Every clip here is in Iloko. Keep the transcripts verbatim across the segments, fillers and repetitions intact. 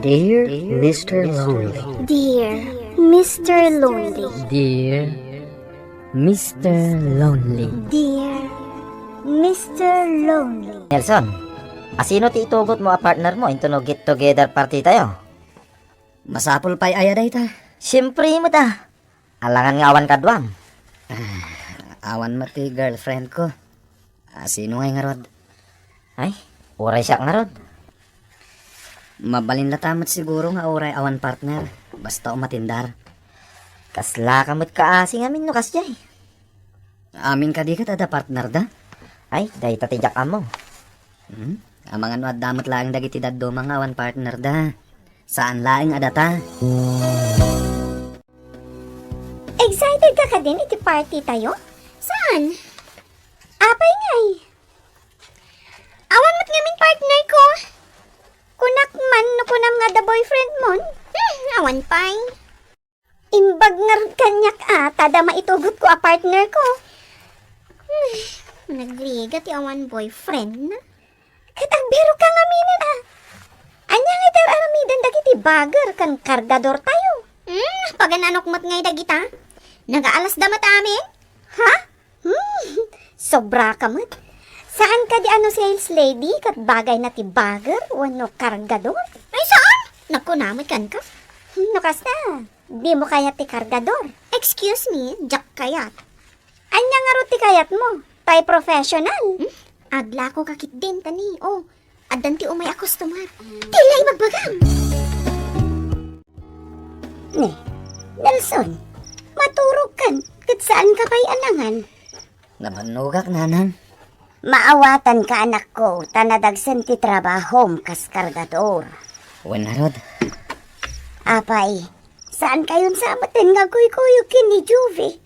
Dear Mister Lonely. Dear Mister Lonely. Dear Mister Lonely. Dear Mister Lonely. Nelson, asino ti itugotmo a partnermo intono get-together partytayo? Masapul pay aya dayta? Siempre met a. Alangan nga awan kaduam. Ah, awan met ti girlfriendko. Asino ngay ngarud? Ay, uray siak ngarud. Mabalin latta met siguro nga uray awan partner, basta umatindar. Kaslaka met kaasi ngamin no kasdiay. Amin kadi ket adda partnerda? Ay, dayta ti diak ammo. Hmm? Amangan no adda met laeng dagiti dadduma nga awan partnerda. Saan laeng a data. Excited ka kadin iti partytayo? Saan? Apay ngay? Awan met ngamin partnerko. Kunak man no kunam nga adda boyfriendmon. Hmm, awan pay. Imbag ngarud kaniak a, ta adda maitugotko a partnerko. Hmm, nagrigat ti awan boyfriendna. Ket agbirok ka ngaminen a. Ania ngay ti ar-aramiden dagiti bagger ken kargadortayo? Hmm, pagan-anok met ngay dagita. Nagaalasda met amin. Ha? Hmm, sobra ka met. Saan kadi a no sales lady ket bagayna ti bagger wenno kargador? Ay, saan? Nagkuna met kenka. Hmm, no kasta, dimo kayat ti kargador? Excuse me, diak kayat. Ania ngarud ti kayatmo? Pay professional? Hmm? Aglako ka ketdin, tani. Oh, addan ti umay a customer. Ti la ibagbagam. Ni, Nelson, maturog kan, ket saan ka pay a nangan? Nabannogak, nanang. Maawatan ka, anakko, ta nadagsen ti trabahom kas kargador. Wen ngarud. Apay, saan kayon sa meten nga agkuykuyog ken ni Juvie?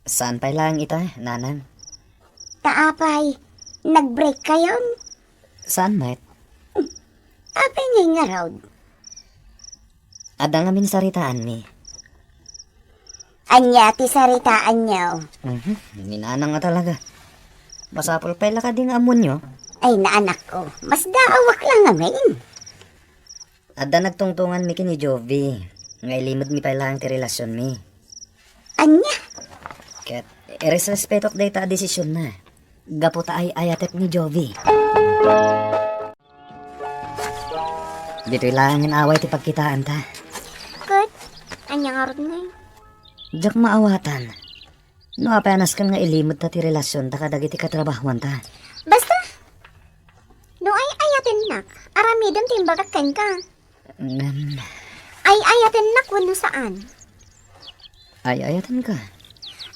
Saan pay laeng ita, nanang? Ta apay, nag-break kayon? Saan met? Apay ngay ngarud? Adda ngamin saritaanmi. Ania ti saritaanyo? Mhm, ni nanang nga talaga. Masapul pay la kadi nga ammonyo? Ay, naanakko, masdaawak la ngamin. Adda nagtungtonganmi ken ni Jovie, nga ilimedmi pay laeng ti relasionmi. Ania? Ket iresrespetok dayta a desisionna, gapu ta ay-ayatek ni Jovie. Ditoy laengen away ti pagkitaanta. Ket, ania ngarud ngay? Diak maawatan. No apay a nasken nga ilimedta ti relasionta kadagiti katrabahoanta? Basta, no ay-ayatennak, aramidem ti imbagak kenka. Ngem, ay-ayatennak wenno saan? Ay-ayatenka.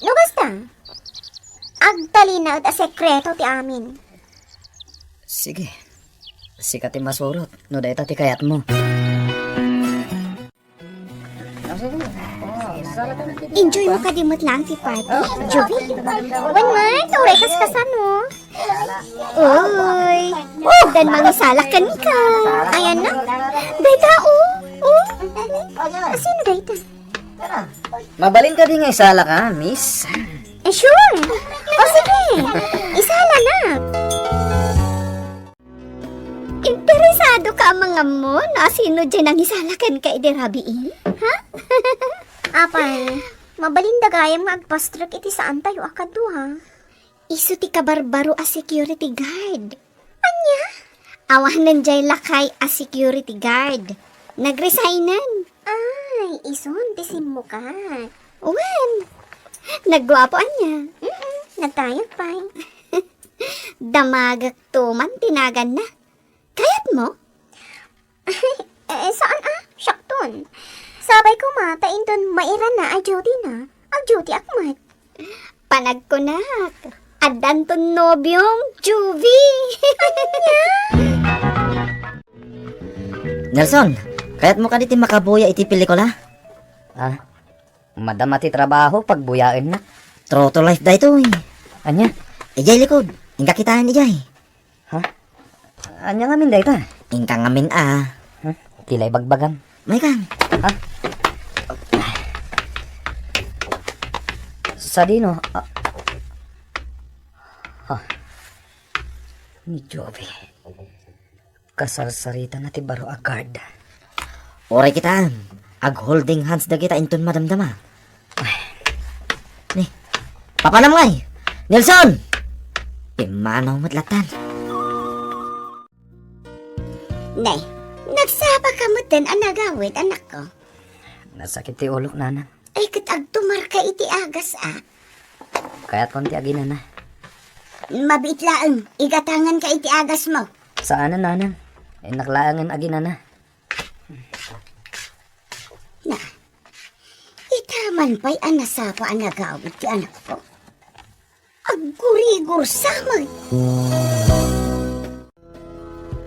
No kasta, agtalinaed a sekreto ti amin. Sige. Sika ti masurot no dayta ti kayatmo. Enjoy mo kadi met laeng ti party, Jovie? Wen man, ta uray kaskasano. Uy, addan mangisala kenka. Ayan na. Dayta, oh, oh. Asino dayta? Mabalin kadi nga isalaka, miss? Eh, sure. O sige, isala na. Interesado ka a mangammo no asino diay nangisala kenka idi rabii? Ha? Apay, mabalinda gayam nga agpastrek iti saantayo a kadua. Isu ti kabarbaro a security guard. Ania? Awanen diay lakay a security guard. Nagresignen. Ay, isun ti simmukat. Wen, nagguapo ania? Mm-mm, nagkayat pay. Damagekto man ti naganna. Kayatmo? Eh, saan a? Siakton. Sabay koma ta inton mairana a duty na, ag-duty ak met. Panagkunak, addanton nobiom, Juvie. Nelson, kayatmo kadi ti makabuya iti pelikula? Ah, madama ti trabaho, pagbuyaennak. True to life daytoy. Ania? Idiay likod, inka kitaen idiay. Ha? Ania ngamin dayta? Inka ngamin a. Hmm? Ti la ibagbagam. Maikang. Ha? Sadino? Ah. Ha? Ni Jovie. Kasarsaritana ti baro a guard. Uray kita, ag-holding hands dagita inton madamdama. Ay. Ni, papanam ngay? Nelson! Pimmanaw met lattan. Ne, nagsapa ka metten a nagawid, anakko. Nasakit ti ulok, nanang. Ay, ket agtumarka iti agas, a. Kayatkon ti aginana. Mabiit laeng, igatanganka iti agasmo. Saanen, nanang. Innak laengen aginana. Na, ita man pay a nasapa a nagawid ti anakko. Aggurigor sa met.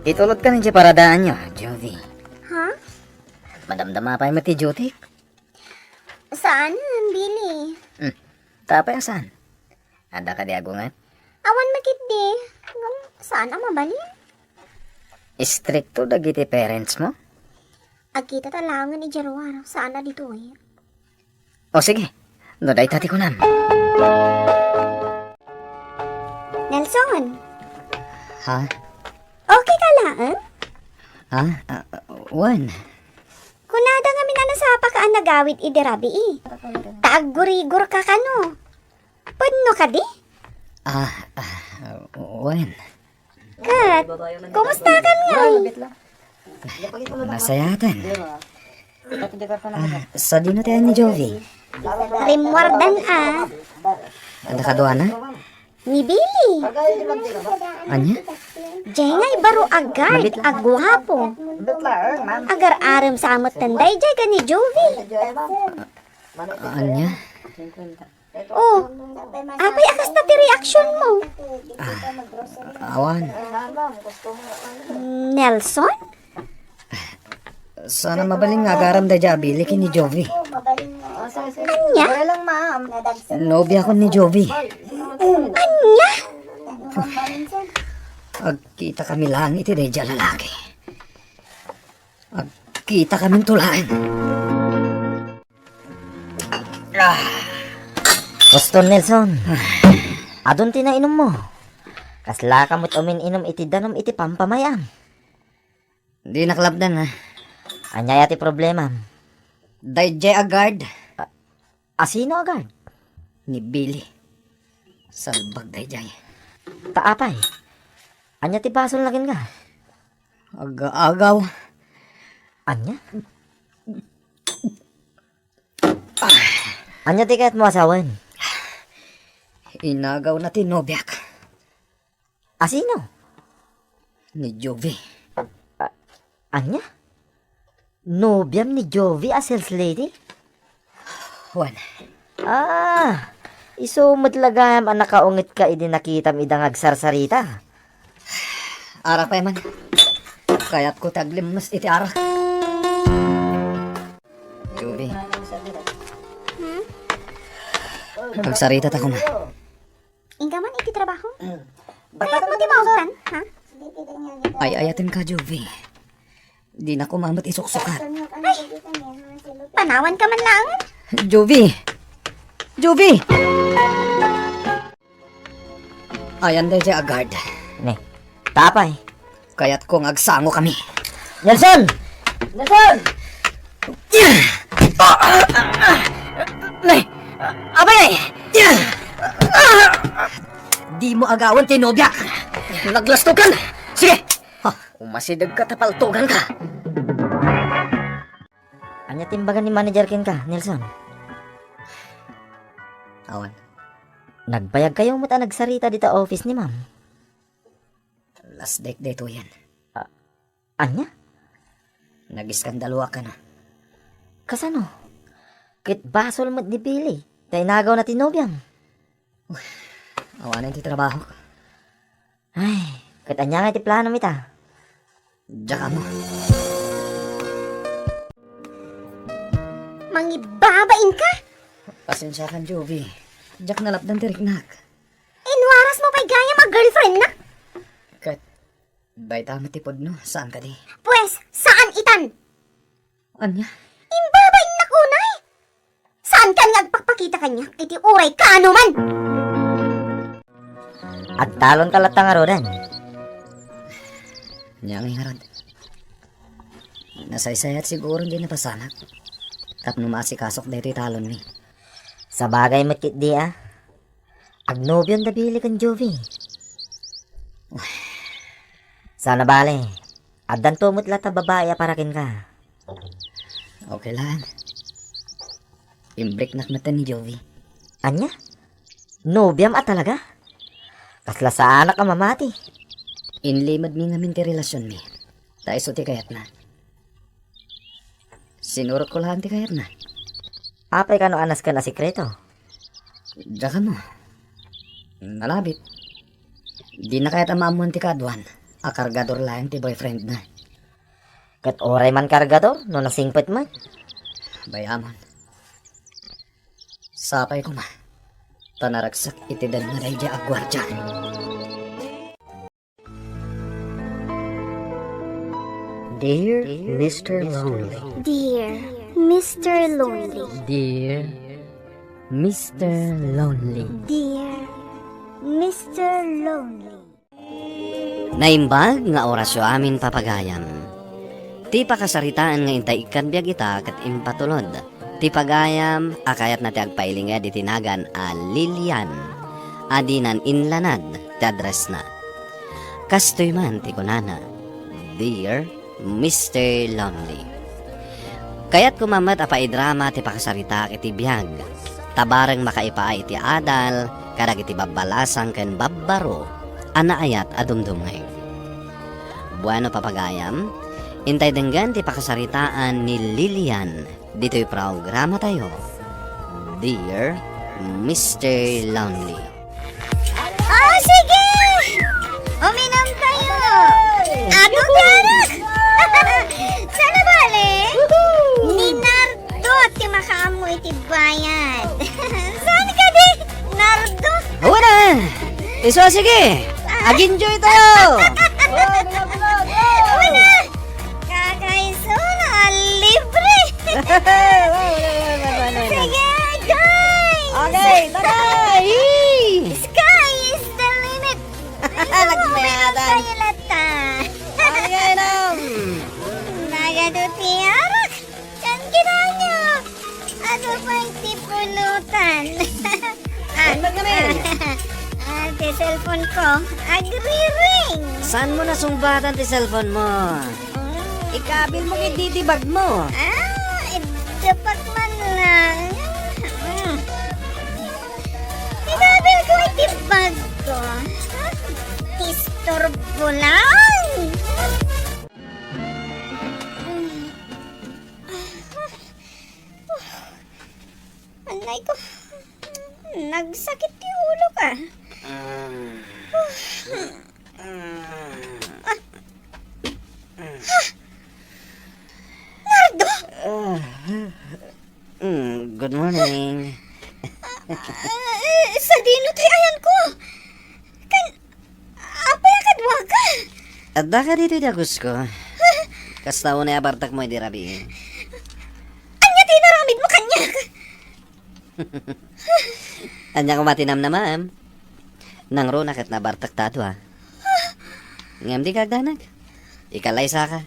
Itulodka idiay paradaanyo, Jovie. Ha? Madamdama pay met ti duty. Saan, Billy? Hmm. Ta apay a saan? Adda kadi agunget? Awan met ketdi. Ngem saan a mabalin? Istrikto dagiti parents mo? Agkitata laengen idiay ruar, saan a ditoy. O sige, no dayta ti kunam. Nelson! Ha? Okay ka laeng? Ha? Ah, wen. Kunada ngamin a nasapaka a nagawid idi rabii. Ta aggurigorka kano. Pudno kadi? Ah, ah, wen. Ket, kumustakan ngay? Nasayaten. Ah, sadino ti ayan ni Jovie? Rimmuardan a. Adda kaduana? Ni Billy. Ania? Diay ngay baro a guard a guapo. Agar-arem sa metten daydiay ken ni Jovie. Ania? Oh, apay a kasta ti reaksionmo? Ah, awan. Nelson? Saan a mabalin nga agaram daydiay a Billy ken ni Jovie. Ania? Nobiakon ni Jovie. Ania? Agkitakami laeng iti daydiay a lalaki. Agkitakami laeng. Ah. Pastor Nelson, adun ti nainommo. Kaslaka met umin-inom iti danum iti pampamay-am. Dinak lapdan, ha? Ania aya ti problemam? Daydiay a guard. A, asino a guard? Ni Billy. Salbag daydiay. Ta apay? Ania ti basolna kenka? Aga-agaw. Ania? Ania ti kayatmo a sawen? Inagawna ti nobiak. Asino? Ni Jovie. A-, ania? Nobiam ni Jovie a sales lady? Wen. Ah, isu met la gayam a nakaungetka idi nakitam ida nga agsarsarita. Arak pay man. Kayatko ti aglimmes iti arak. Jovie. Hmm? Agsarita ta koma. Inka man iti trabaho? Kayatmo ti maawtan, ha? Ay-ayatenka, Jovie. Dinak koma met isuksukat. Ay! Panawanka man laeng. Jovie! Jovie! Ayan daydiay a guard. Ne, ta apay? Kayatko nga agsangokami. Nelson! Nelson! Ne, apay? Dimo agawen ti nobiak. Naglastokan. Sige. Ha, umasidegka ta paltoganka. Ania ti imbaga ni manager kenka, Nelson? Awan. Nagbayagkayo met a nagsarita dita office ni ma'am. Last date daytoyen. A-, ania? Nag-iskandaloak kano. Kasano? Ket basol met ni Billy ta inagawna ti nobiam. Uy, awanen ti trabahok. Ay, ket ania nga iti planom ita? Diak ammo. Mangibabain ka? Pasensiakan, Jovie. Diak nalapdan ti riknak. Inwaras mo pay gayam a girlfriend na? Ket, dayta met ti pudno, saan kadi? Pues, saan itan? Ania? Imbabainnak unay! Saankan nga agpakpakita kaniak iti uray kaano man! Agtalonka latta ngaruden. Ania ngay ngarud? Nasaysayat siguro ti napasamak tapno maasikasok daytoy talonmi. Sabagay met ketdi a. Agnobion da Billy ken Jovie. Sana bale, addanto met latta babai a para kenka. Okay lang. Imbreaknak met ni Jovie. Ania? Nobiam a talaga? Kasla saanak a mamati. Inlimedmi ngamin ti relasionmi. Ta isu ti kayatna. Sinurotko laeng ti kayatna. Apay kano a nasken a sekreto? Diak ammo. Nalabit. Dina kayat a maammoan ti kaaduan a kargador laeng ti boyfriendna. Ket uray man kargador no nasingpet met. Bay-amon. Sapay koma ta naragsak iti denna daydiay a guardia. Dear Mister Lonely. Dear Mister Lonely. Dear Mister Lonely. Dear Mister Lonely. Naimbag nga orasyo amin, papagayam. Ti pakasaritaan nga intay ikkan biag ita ket impatulod ti pagayam a kayatna ti agpailinged iti nagan a Lilian a dinan inlanad ti addressna. Kastoy man ti kunana, "Dear Mister Lonely." Kayatko man met a paidrama ti pakasaritaak iti biag, ta bareng makaipaay iti adal kadagiti babbalasang ken babbaro a naayat a dumdumngeg. Bueno, papagayam, intay denggen ti pakasaritaan ni Lilian ditoy programatayo, Dear Mister Lonely. Oh, sige! Uminom tayo! Ato, tianak! Sana bale? Ni Nardo ti makaammo iti bayad. Saan ka di, Nardo? Awan na! Isu a sige! Ag-enjoy tayo! Awan na! Kakaiso na, libre! Sige, guys! Okay, tara! Yee! Sky is the limit! Nagmayatan. Kayo latta. Ano nga, inam? Nagadu ti arak. Kan kinanya. Ano pa iti pulutan? Ah, ano nga, men? Ah, ti cellphone ko, agriring. Saan mo nasungbatan ti cellphone mo? Mm. Ikabil mo ket didi bag mo. Ah, iddapak man lang. Mm. Ikabil ko iti bag ko. Istorbo lang. Anay ko, nagsakit ti ulo ka. Ah. Ah. Ah. Nardo! Ah. Mm, good morning. Ah, sadino ti ayanko? Kan, apay a kaduaka? Adda ka ditoy dagusko. Kasta unay a bartekmo idi rabii. Ania ti inaramidmo kaniak? Ania koma ti namnamam? Nangruna ket nabartekta a dua. Ngem dika agdanag. Ikalaysaka.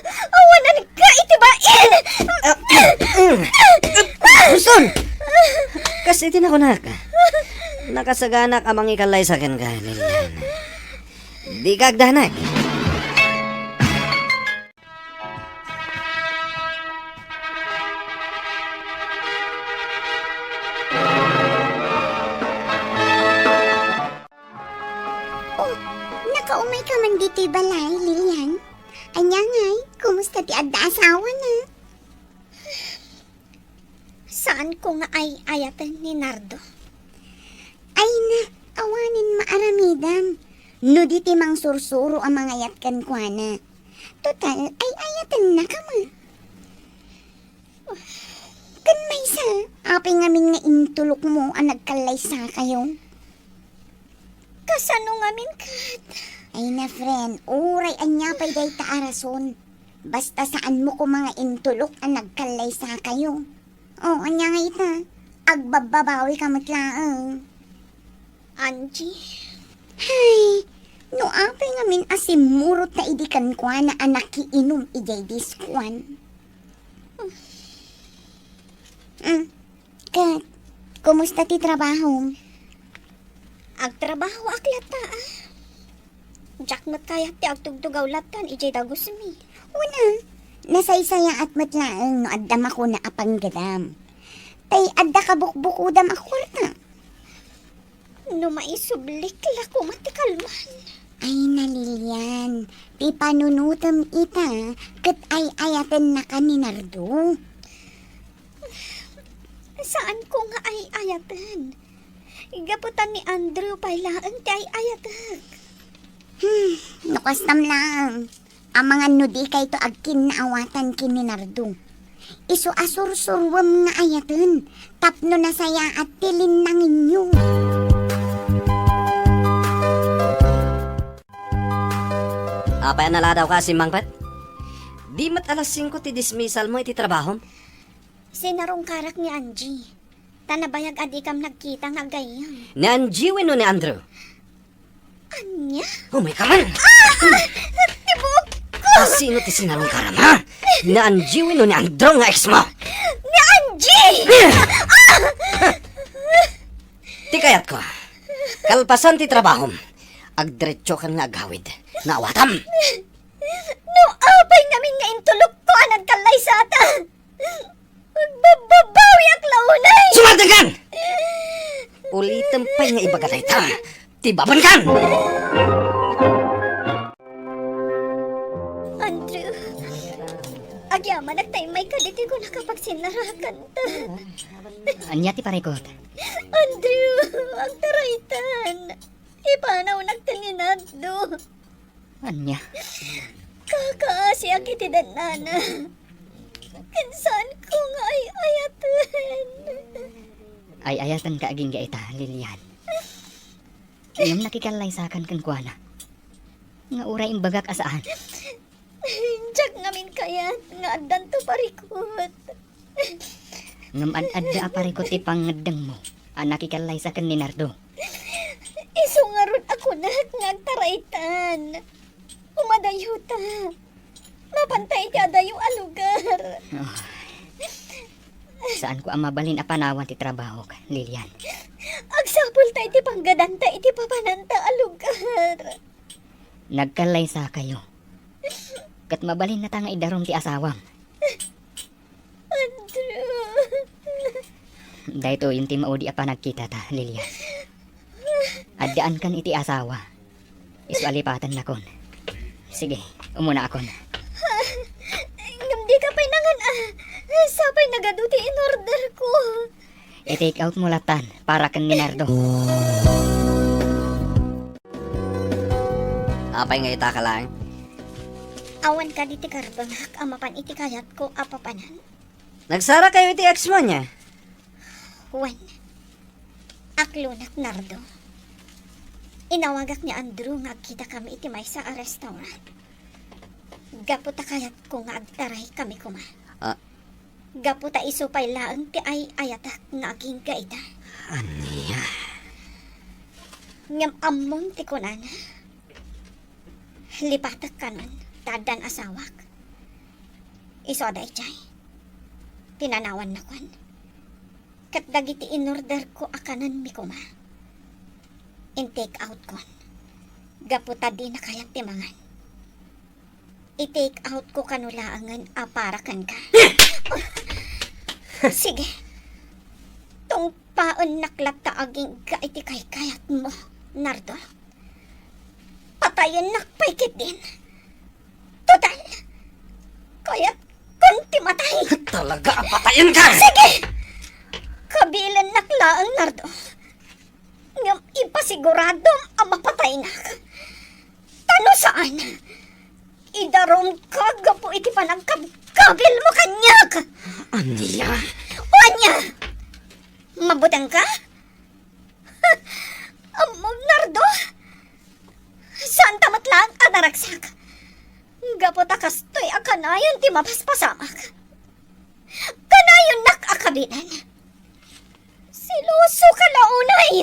Awananka iti bain! Ah, Houston! Kas iti nakunak, nakasaganak a mangikalaysa kenka, Lilian. Dika agdanag. Oh, nakaumayka man ditoy balay, Lilian? Ania ngay, kumusta ti adda asawana? Saanko nga ay-ayaten ni Nardo. Ay na, awanen maaramidam. No di ti mangsursuro a mangayat kenkuana. Total, ay-ayatennaka met. Ken maysa, apay ngamin nga intulokmo a nagkallaysakayo? Kasano ngamin ket? Ay na, friend, uray ania pay dayta a rason. Basta saanmo koma nga intulok a nagkallaysakayo. O, ania nga ita? Agbabbabawika met laeng. Angie. Hay, Asimurot ta idi kenkuana a nakiinum idiay diskoan. Hmm. Ket, kumusta ti trabahom? Agtrabahoak latta, a. Diak met kayat ti agtugtugaw lattan idiay dagusmi. Wen a, nasaysayaat met laeng no adda makuna a panggadam. Tay adda kabukbukodam a kuarta. No maisublik la koma ti kalman. Ay, Lilian, ti panunotem ita, ket ay-ayatennaka ni Nardo. Saanko nga ay-ayaten. Gapu ta ni Andrew pay laeng ti ay-ayatek. Hmm, no kastam laeng. Amangan no dikayto agkinnaawatan ken ni Nardo. Isu a sursuruem nga ayaten tapno nasayaat ti linnangenyo. Apay a naladawka a simmangpet? Di met alas singko ti dismisalmo iti trabahom? Sinarungkarak ni Angie. Ta nabayag a dikam nagkita nga agayyem. Ni Angie wenno ni Andrew? Ania? Umay ka man! Ah! Ti buokko! A sino ti sinarungkaram, ha? Ni Angie wenno ni Andrew nga ex mo? Ni Angie! Ah! Ti kayatko, kalpasan ti trabahom, agdiretsokan nga agawid. Naawatam! No apay ngamin nga intulokko a nagkallaysata! Agbabbabawiak la unay! Sumardengkan! Ulitem pay nga ibaga dayta. Ti babankan! Andrew, agyamanak ta immay kaditi kunaka pagsinnarakanta. Ania ti parikut? Andrew, agtaraytan. Ipanawnak ti ni Nardo. Ania? Kakaasiak iti dennana. Ken saanko nga ay-ayaten. Ay-ayatenka agingga ita, Lilian. Ngem nakikallaysakan kenkuana. Nga uray imbagak a saan. Diak ngamin kayat nga addanto parikut. Ngem ad-adda a parikut ti pangngeddengmo a nakikallaysa ken ni Nardo. Isu ngarud a kunak nga agtaraytan. Umadayota. Mapanta iti adayo a lugar. Oh. Saanko a mabalin a panawan ti trabahok, Lilian. Agsapulta iti panggadanta iti papananta a lugar. Nagkallaysakayo. Ket mabalinnata nga idarum ti asawam. Andrew. Daytoyen ti maudi a panagkitata, Lilian. Addaankan iti asawa. Isu a lipatennakon. Sige, umunaakon. Ngem dika pay nangan-an. Sapay nagadu ti inorderko. I-take out mo latan para ken ni Nardo. Apay nga itaka laeng? Awan kadi ti karbengak a mapan iti kayatko a papanan. Nagsarakayo iti ex mo, ania? Wen, aklonak, Nardo. Inawagak ni Andrew nga agkitakami iti maysa a restaurant. Gapu ta kayatko nga agtaraykami koma. Ah. Gapu ta isu pay laeng ti ay-ayatak nga agingga ita. Ania? Ngem ammom ti kunana. Lipatek kanon ta addan asawak. Isu a daydiay. Pinanawannakuan. Ket dagiti inorderko a kanenmi koma, in-take outkon. Gapu ta dina kayat ti mangan. I-take outko kano laengen a para kenka. Sige. Tungpaennak latta agingga iti kaykayatmo, Nardo. Patayennak pay ketdin. Total, kayatkon ti matay. Talaga a patayenka! Sige! Kabilennak laeng, Nardo. Ngem ipasiguradom a mapataynak. Ta no saan, idarumka gapu iti panagkabkabilmo kaniak. Ania? O ania? Mabutengka? Ammom, Nardo? Saanta met laeng a naragsak. Gapu ta kastoy a kanayon ti mapaspasamak. Kanayonnak a kabilen. Selosoka la unay!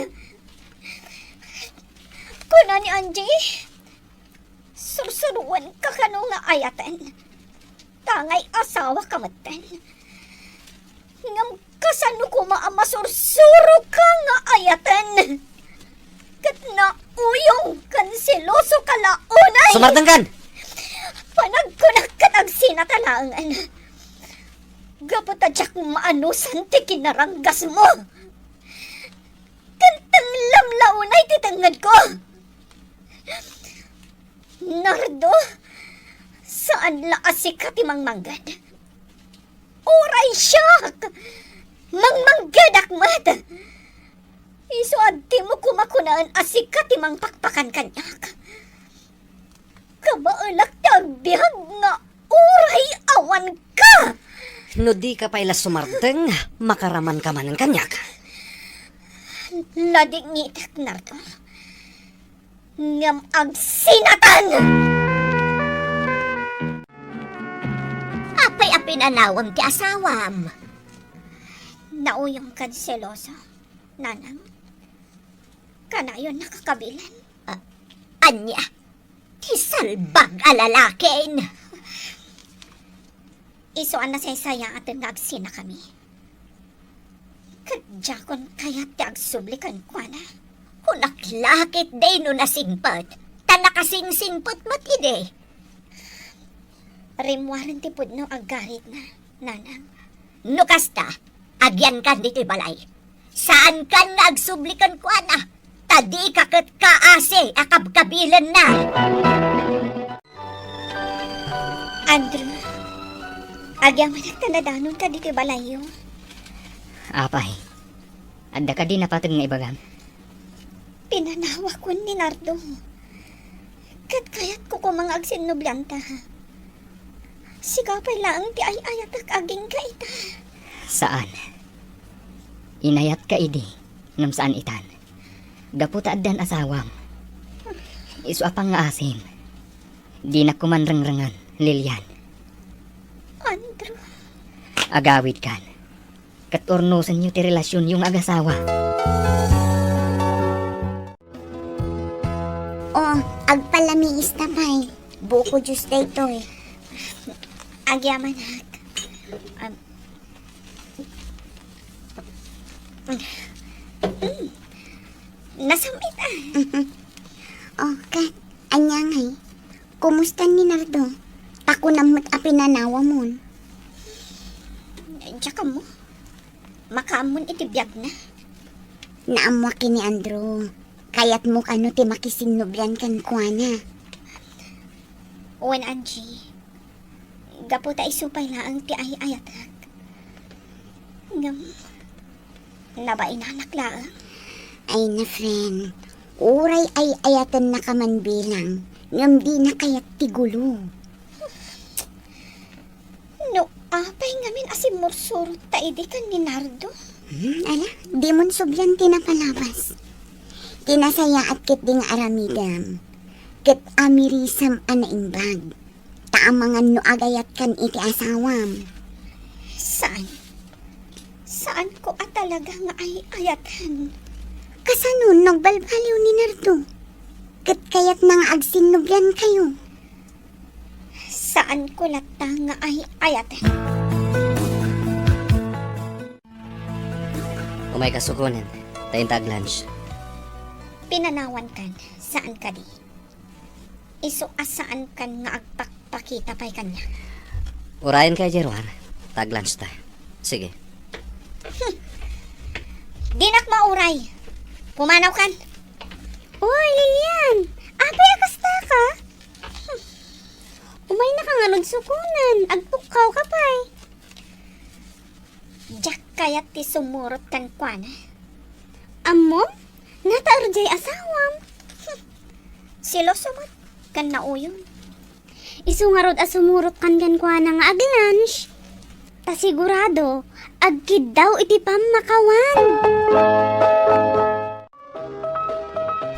Kuna ni Angie, Sursuruenka kano nga ayaten. Tangay asawaka metten. Ngem kasano koma a masursuroka nga ayaten? Ket nauyong ken selosoka la unay! Sumardengkan! Panagkunak ket agsinata laengen. Gapu ta diak maanusan ti kinaranggasmo. Ken tenglam la unay ti tengngedko. Nardo, saan la a sika ti mangmangged. Uray siak! Mangmanggedak met! Isu a dimo koma kunaen a sika ti mangpakpakan kaniak. Kabaelak ti agbiag nga uray awanka! No dika pay la sumardeng, makaramanka manen kaniak. Ladingitek, Nardo. Ngem agsinatan! Apay a pinanawam ti asawam? Nauyong ken seloso, nanang. Kanayon nakakabilen. Ah, ania? Ti salbag a lalakin! Isu a nasaysayaaten nga agsinakami. Ket diakon kayat ti agsubli kenkuana. Kunak la ketdi no nasingpet, ta nakasingsingpet met idi. Rimmuaren ti pudno a garitna, nanang. No kasta, agyankan ditoy balay. Saankan nga agsubli kenkuana, ta dika ket kaasi a kabkabilenna. Andrew, agyamanak ta nadanonka ditoy balayyo. Apay, adda kadi napateg nga ibagam? Pinanawakon ni Nardo. Ket kayatko koma nga agsinnublianta. Sika pay laeng ti ay-ayatek agingga ita. Saan. Inayatka idi, ngem saan itan. Gapu ta addan asawam. Isu a pangngaasim. Dinak koman rengrengen, Lilian. Andrew. Agawidkan. Ket urnosenyo ti relasionyo nga agasawa. O, agpalamiista pay. Buko juice daytoy. Agyamanak. Um, mm. Nasam-it, ah. O, ket, ania ngay? Kumusta ni Nardo? Ta kunam met a pinanawamon. Diak ammo. Makaammon iti biagna. Naammoak ken ni Andrew. Kayatmo kano ti makisinnublian kenkuana? Wen, Angie. Gapu ta isu pay laeng ti ay-ayatek. Ngem, nabainanak laeng. Ay na, friend. Uray ay-ayatennaka man bilang, ngem dina kayat ti gulo. No apay ngamin a simmursurot ta idi ken ni Nardo? Hmm, ala, dimon sublian ti napalabas. Ti nasayaat ketdi nga aramidem, ket amirisam a naimbag. Ta amangan no agayatkan iti asawam. Saan? Saanko a talaga nga ay-ayatan. Kasano no agbalbaliw ni Nardo? Ket kayatna nga agsinnubliankayo. Saanko latta nga ay-ayatan. Umayka sukonen, ta inta ag-lunch. Pinanawankan, saan kadi? Isu a saankan nga agpakpakita pay kaniak. Urayenka idiay ruar, ta ag-lunch ta. Sige. Hmm. Dinak mauray. Pumanawkan. Oy, Lilian! Apay a kasta ka? Hmm. Umaynaka ngarud sukonen, agpukkawka pay. Diak kayat ti sumurot kenkuana. Ammom? Nataer diay asawam. Hmm. Seloso met ken nauyon. Isu ngarud a sumurotkan kenkuana nga ag-lunch. Ta sigurado, agkiddaw iti pammakawan.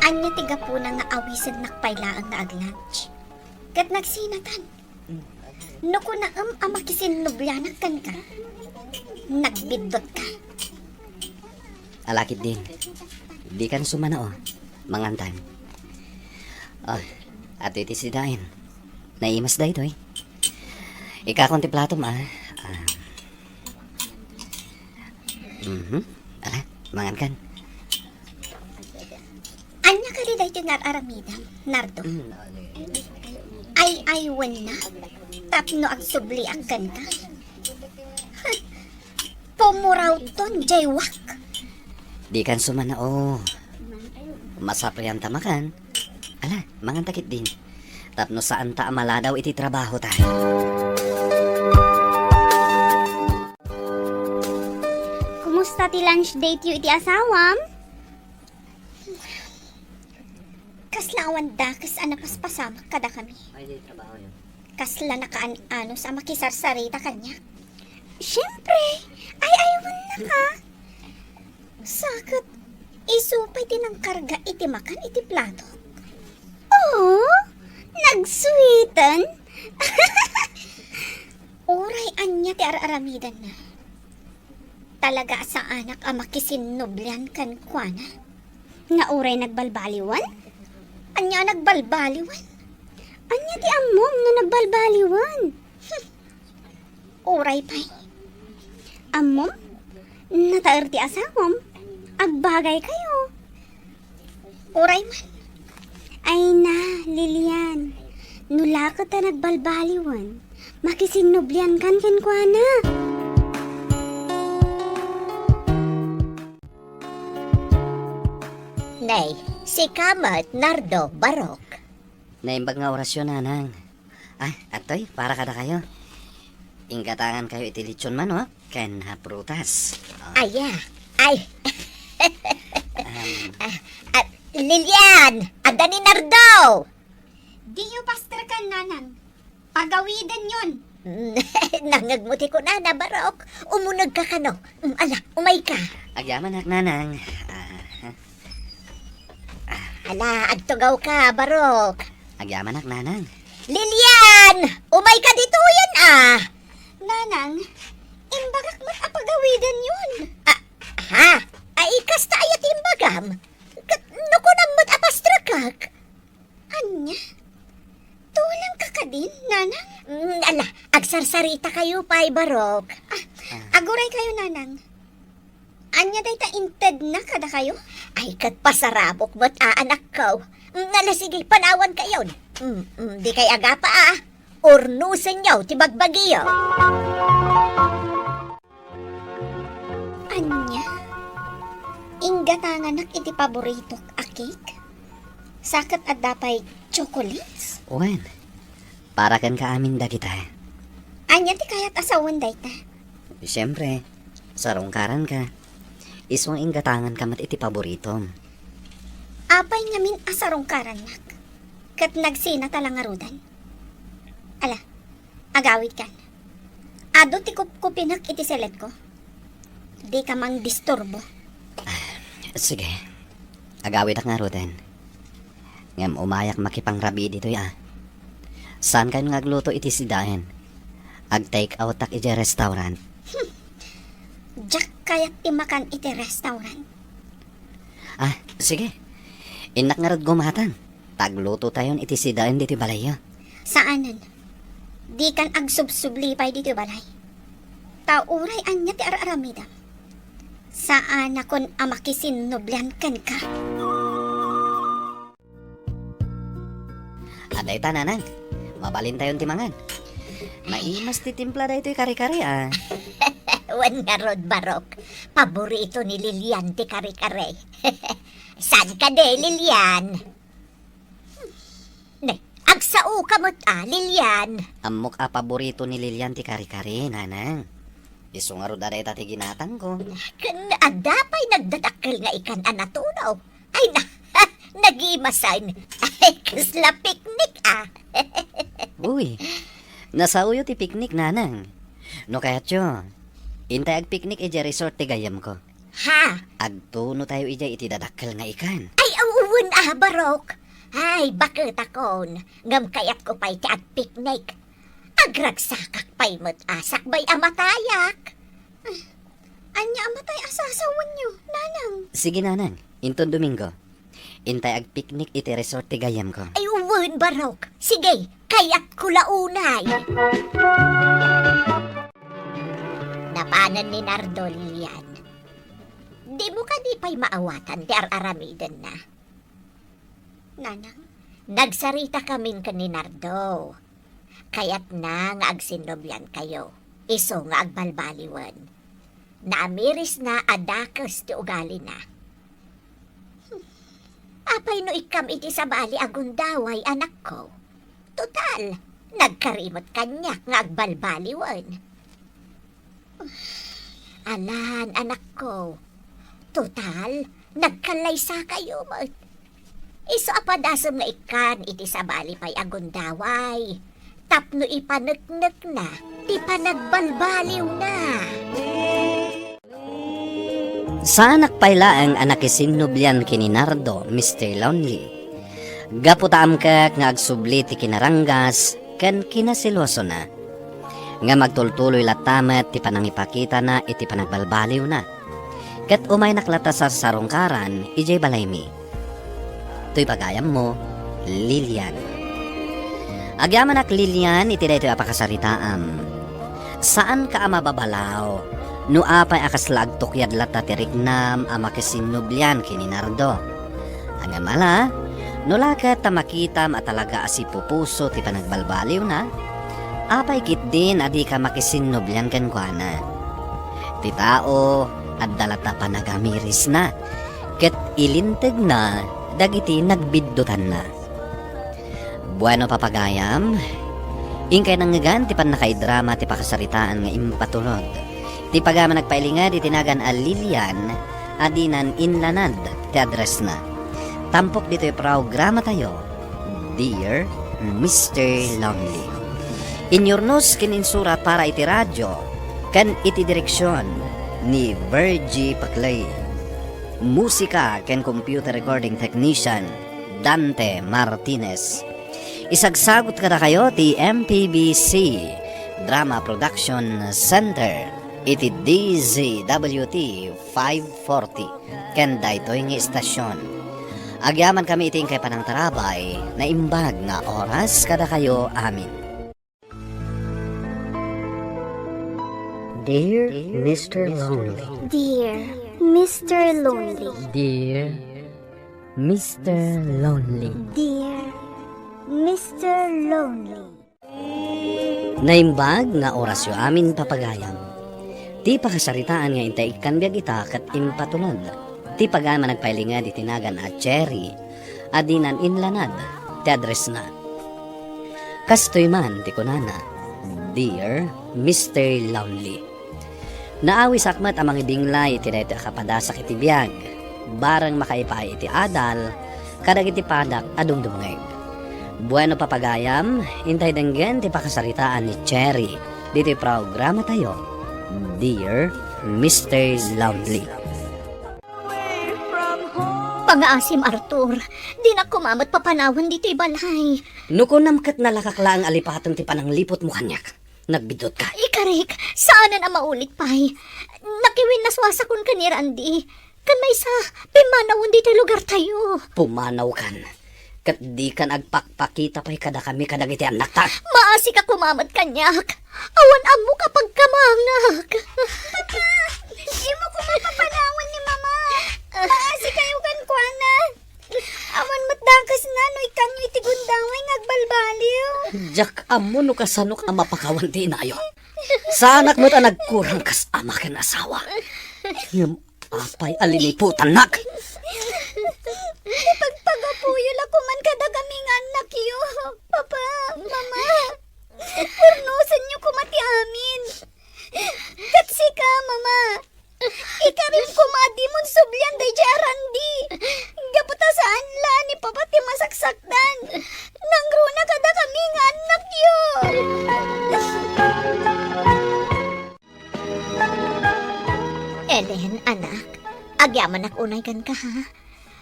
Ania ti gapuna nga awisennak pay laeng nga ag-lunch? Ket nagsinatan. No kunaem a makisinnublianak kenka, nagbiddutka. Ala ketdin, dikan sumanao, mangantan. Ah, adtoy ti sidain. Naimas daytoy. Ikakon ti platom, ah. Ah. Mhm. Ala, mangan kan. Ania kadi daytoy nga ar-aramidem, Nardo? Mm, ano yun? Ay, ay, wenna. Tapno agsubliak kenka. Pumurawton, jaywak. Dikan sumanao. Masaprian ta makan. Ala, mangan ta ketdin. Tapno saan ta a maladaw iti trabaho ta. Kumusta ti lunch date yo iti asawam? Kasla awan dakes a napaspasamak kadakami. Ay, di trabaho yun. Kasla nakaan-anos a makisarsarita kaniak. Siyempre, ay-aywennaka. Sa ket, isu pay ti nangkarga iti makan iti plato. Oh, nagsweeten? Uray ania ti ar-aramidenna. Talaga a saanak a makisinnublian kenkuana. Nga uray nagbalbaliwan? Ania a nagbalbaliwan? Ania ti ammom no nagbalbaliwan? Hmm. Uray pay. Ammom? Nataer ti asawam. Agbagaykayo. Uray man. Ay na, Lilian. No la ket ta nagbalbaliwan, makisinnubliankan kenkuana. Nay, sika met, Nardo, Barok. Naimbag nga orasyo, Nanang. Ah, atoy, para kadakayo. Inggatangankayo iti litson manok ken, ah, prutas. Oh. Aya, ay. Um. Ah, ah, Lilian, adda ni Nardo. Diyo pasterkan, Nanang. Pagawidenyon. Nangngegmo ti kunana, Barok. Umunegka kano. Mm, ala, umayka. Agyamanak, Nanang. Ah, Ala, agtugawka, Barok. Agyamanak, Nanang. Lilian! Umayka ditoyen, a! Nanang, imbagak met a pagawidenyon. Ah, ha? Ay, kasta aya ti imbagam? Ket no kunam met a pastrekak? Ania? Tulangka kadin, Nanang? Mm, ala, agsarsarita kayo pay, Barok. Ah, ah, aguray kayo, Nanang. Ania dayta intedna kadakayo? Ay, ket pasarabok met a, anakko. Mm, ala, sige, panawan kayon. Mm, mm, di kay agapa a. Urnusenyo ti bagbagiyo. Ania? Inggatanganak iti paboritok a cake? Sa ket adda pay chocolates? Wen, para kenka amin dagita. Ania ti kayat a sawen dayta? Siempre, sarungkaranka. Isu nga inggatanganka met iti paboritom. Apay ngamin a sarungkarannak? Ket nagsinata la ngaruden? Ala, agawidkan. Adu ti kupkupinak iti seledko. Dika mangdisturbo. Ah, sige. Agawidak ngaruden. Ngem umayak makipangrabii ditoy a. Saankayon nga agluto iti sidaen? Ag-take outtak idiay restaurant. Hmm. Diak kayat ti makan iti restaurant. Ah, sige. Innak ngarud gumatang. Ta aglutotayon iti sidaen ditoy balayyo. Saanen. Dikan agsubsubli pay ditoy balay. Ta uray ania ti ar-aramidem, saanakon a makisinnublian kenka. Adayta, Nanang. Mabalintayon ti mangan. Naimas ti timpla daytoy kare-kare, a. Wen ngarud, Barok. Paborito ni Lilian ti kare-kare. Saan kadi, Lilian? Ne, agsaoka met a, Lilian. Ammok a paborito ni Lilian ti kare-kare, Nanang. Isu ngarud a dayta ti ginatangko. Ken adda pay nagdadakkel nga ikan a natunaw. Ay na, nagimasen. Ay, kasla picnic a. Uy, nasaoyo ti picnic, Nanang. No kayatyo, intay agpicnic idiay resort ti gayyemko. Ha? Agtunotayo idiay iti dadakkel nga ikan. Ay, aw, wen a, Barok. Ay, baketakon. Ngem kayatko pay ti agpicnic. Agragsakak pay met a sakbay a matayak. Ania a matay a sasawenyo, Nanang? Sige, Nanang. Inton Domingo. Intay agpiknik iti resort ti gayyemko. Ay, wen, barok. Sige, kayatko la unay. Napanen ni Nardo, Lilian. Dimo kadi pay maawatan ti ar-aramidenna? Nanang, nagsaritakamin ken ni Nardo. Kayatna nga agsinnubliankayo, isu nga agbalbaliwen. Naamirisna a dakes ti ugalina. Apay no ikkam iti sabali a gundaway, anakko? Total, nagkarimot kaniak nga agbalbaliwen. Alan, anakko. Total, nagkallaysakayo met. Isu a padasem nga ikkan iti sabali pay a gundaway. Tapno ipaneknekna ti panagbalbaliwna. Saanak pay laeng a nakisinnublian ken ni Nardo, Mister Lonely. Gapu ta amkek nga agsubli ti kinaranggas ken kinaseluasona, ngem agtultuloy latta met ti panangipakitana iti panagbalbaliwna. Ket umaynak latta sarsarungkaran idiay balaymi. Toy pagayammo, Lilian. Agyamanak, Lilian, iti daytoy a pakasaritaam. Saanka a mababalaw no apay a kasla agtukyad latta ti riknam a makisinnublian ken ni Nardo. Ngem ala, no la ket ta makitam a talaga a sipupuso ti panagbalbaliwna, apay ketdin a dika makisinnublian kenkuana? Ti tao, adda latta panagamirisna, ket ilintegna dagiti nagbiddutanna. Bueno, papagayam, inkay nangngegan ti pannakaidrama ti pakasaritaan nga impatulod. Ti pagayam a nagpailinged iti nagan a Lilian a dinan inlanad ti addressna. Tampok ditoy programatayo, Dear Mister Lonely. Inyurnos ken insurat para iti radio ken iti direksion ni Virgie Paclay. Musika ken computer recording technician, Dante Martinez. Isagsagut kadakayo ti M P B C Drama Production Center iti D Z W T five forty ken daytoy nga istasyon. Agyamankami iti inkay panangtarabay, naimbag nga oras kadakayo amin. Dear Mister Lonely. Dear Mister Lonely. Dear Mister Lonely. Dear Mister Lonely. Naimbag nga orasyo amin, papagayam. Ti pakasaritaan nga intay ikkan biag ita ket impatulod. Ti pagayam a nagpailinged iti nagan a Cherry a dinan inlanad ti addressna. Kastoy man ti kunana, Dear Mister Lonely. Naawisak met a mangibinglay iti daytoy a kapadasak iti biag, bareng makaipaay iti adal kadagiti padak a dumdumngeg. Bueno, papagayam, intay denggen ti pakasaritaan ni Cherry ditoy programatayo, Dear Mister Lonely. Pangaasim, Arthur. Dinak koma met papanawen ditoy balay. No kunam ket nalakak laeng a lipaten ti panangliputmo kaniak. Nagbiddutka. Ikarik, saanen a maulit pay. Nakiwinnasuasakon ken ni Randy. Ken maysa, pimmanawen ditoy lugartayo. Pumanawkan. Ket dikan agpakpakita pay kadakami kadagiti annakta. Maasika koma met kaniak. Awan ammok a pagkamangak. Papa, dimo koma papanawen ni Mama. Maasikayo kenkuana. Awan met dakesna no ikkanyo iti gundaway nga agbalbaliw. Diak ammo no kasanok a mapakawan ti inayo. Saanak met a nagkurang kas ama ken asawa. Ngem apay a liniputannak? Ipagpagapuyo la koman kadakami nga annakyo, Papa, Mama. Urnosenyo koma ti amin. Ket sika, Mama, ikarim koma a dimon sublian daydiay a Randy. Gapu ta saan la ni Papa ti masaksakdan. Nangruna kadakami nga annakyo. Ellen, anak, agyamanak unay kenka, ha?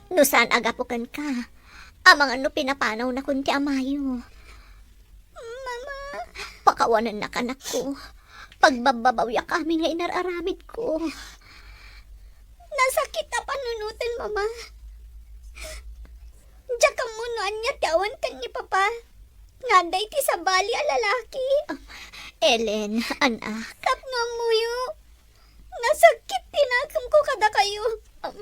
No saan a gapu kenka, amangan no pinapanawnakon ti amayo. Mama. Pakawanennak, anakko. Pagbabbabawiak amin nga inar-aramidko. Nasakit a panunoten, Mama. Diak ammo no ania ti awan ken ni Papa. Nga adda iti sabali a lalaki. Ah, Ellen, anak. Tapno ammoyo, nasakit ti nakemko kadakayo. Um,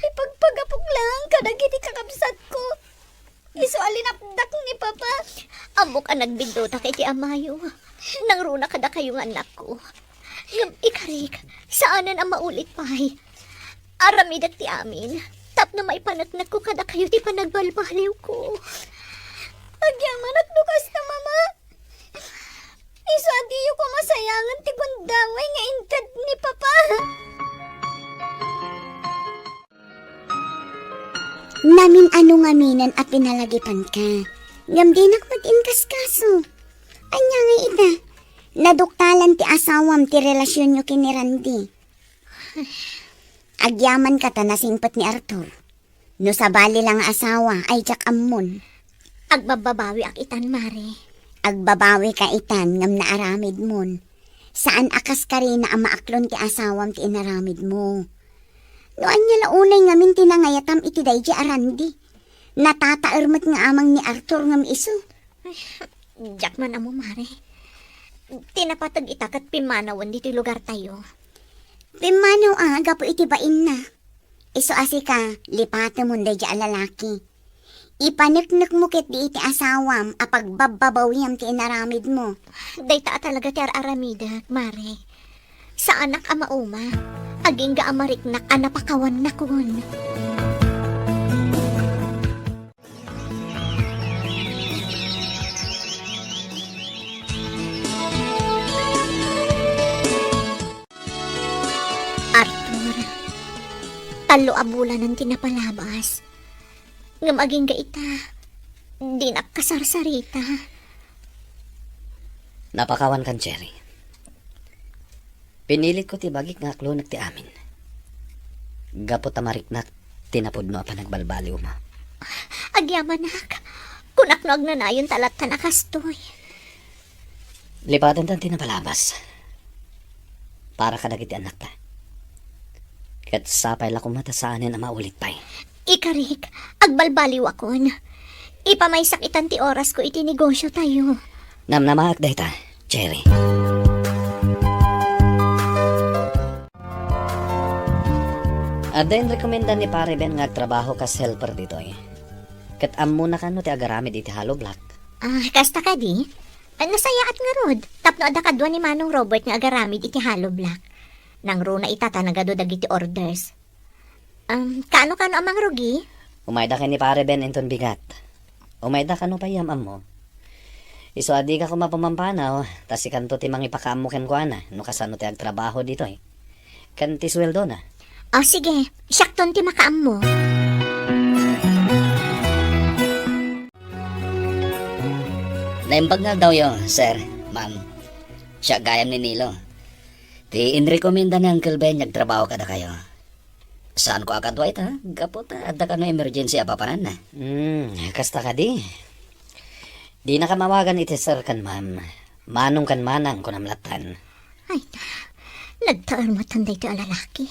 ipagpagapok laeng kadagiti kakabsatko. Isu a linapdak ni Papa. Ammok a nagbiddota iti amayo. Nangruna kadakayo nga annakko. Ngem ikarik, saanen a maulit pay. Aramidek ti amin, tapno maipaneknekko kadakayo ti panagbalbaliwko. Agyamanak no kasta, Mama. Isu a diyo koma sayangen ti gundaway nga inted ni Papa. Namin-ano ngaminen a pinalagipanka, ngem dinak met inkaskaso. Ania ngay ita? Naduktalan ti asawam ti relasionyo ken ni Randy. Agyamanka ta nasingpet ni Arthur. No sabali la nga asawa, ay diak ammon. Agbabbabawiak itan, Mare. Agbabawika itan ngem naaramidmon. Saan a kas karina a maaklon ti asawam ti inaramidmo. No ania la unay ngamin ti nangayatam iti daydi a Randy. Natataer met nga amang ni Arthur ngem isu. Ay, diak man ammo, Mare. Ti napateg ita ket pimmanawen ditoy lugartayo. Pimmanaw a gapu iti bainna. Isu a sika, lipatemon daydi a lalaki. Ipaneknekmo ketdi iti asawam a pagbabbabawiam ti inaramidmo. Dayta a talaga ti ar-aramidek, Mare. Saanak a mauma. Agingga a mariknak a napakawannakon. Arthur, tallo a bulanen ti napalabas. Ngem agingga ita, dinak kasarsarita. Napakawankan, Cherry. Pinilitko ti bagik nga aklonek ti amin. Gapu ta mariknak ti napudno a panagbalbaliwmo. Agyamanak, kunak no agnanayon ta lattan a kastoy. Lipaten ta ti napalabas. Para kadagiti annakta. Ket sapay la koma ta saanen a maulit pay. Ikarik, agbalbaliwakon. Ipamaysak itan ti orasko iti negosiotayo. Namnamaak dayta, Cherry. Adda inrekomenda ni Pare Ben nga agtrabaho kas helper ditoy. Ket ammona kano ti agaramid iti hollow block? Ah, kasta kadi? Ah, nasayaat ngarud. Tapno adda kadua ni Manong Robert nga agaramid iti hollow block. Nangruna ita ta nagadu dagiti orders. Um, kaano-kano a mangrugi? Umayda ken ni Pare Ben inton bigat. Umayda kano pay yam-ammo. Isu a dika koma pumampanaw, ta sikanto ti mangipakaammo kenkuana no kasano ti agtrabaho ditoy. Ken ti sueldona. O, sige, siakton ti makaammo. Naimbag nga aldawyo, sir, ma'am. Siak gayam ni Nilo. Ti inrekomenda ni Uncle Ben nga agtrabaho kadakayo. Saanko a kadua ita, gapu ta adda kano emergency a papan. Hmm, kasta kadi. Dinaka maawagan iti sir ken ma'am. Manong ken manang, kunam lattan. Ay, nagtaer metten daytoy a lalaki.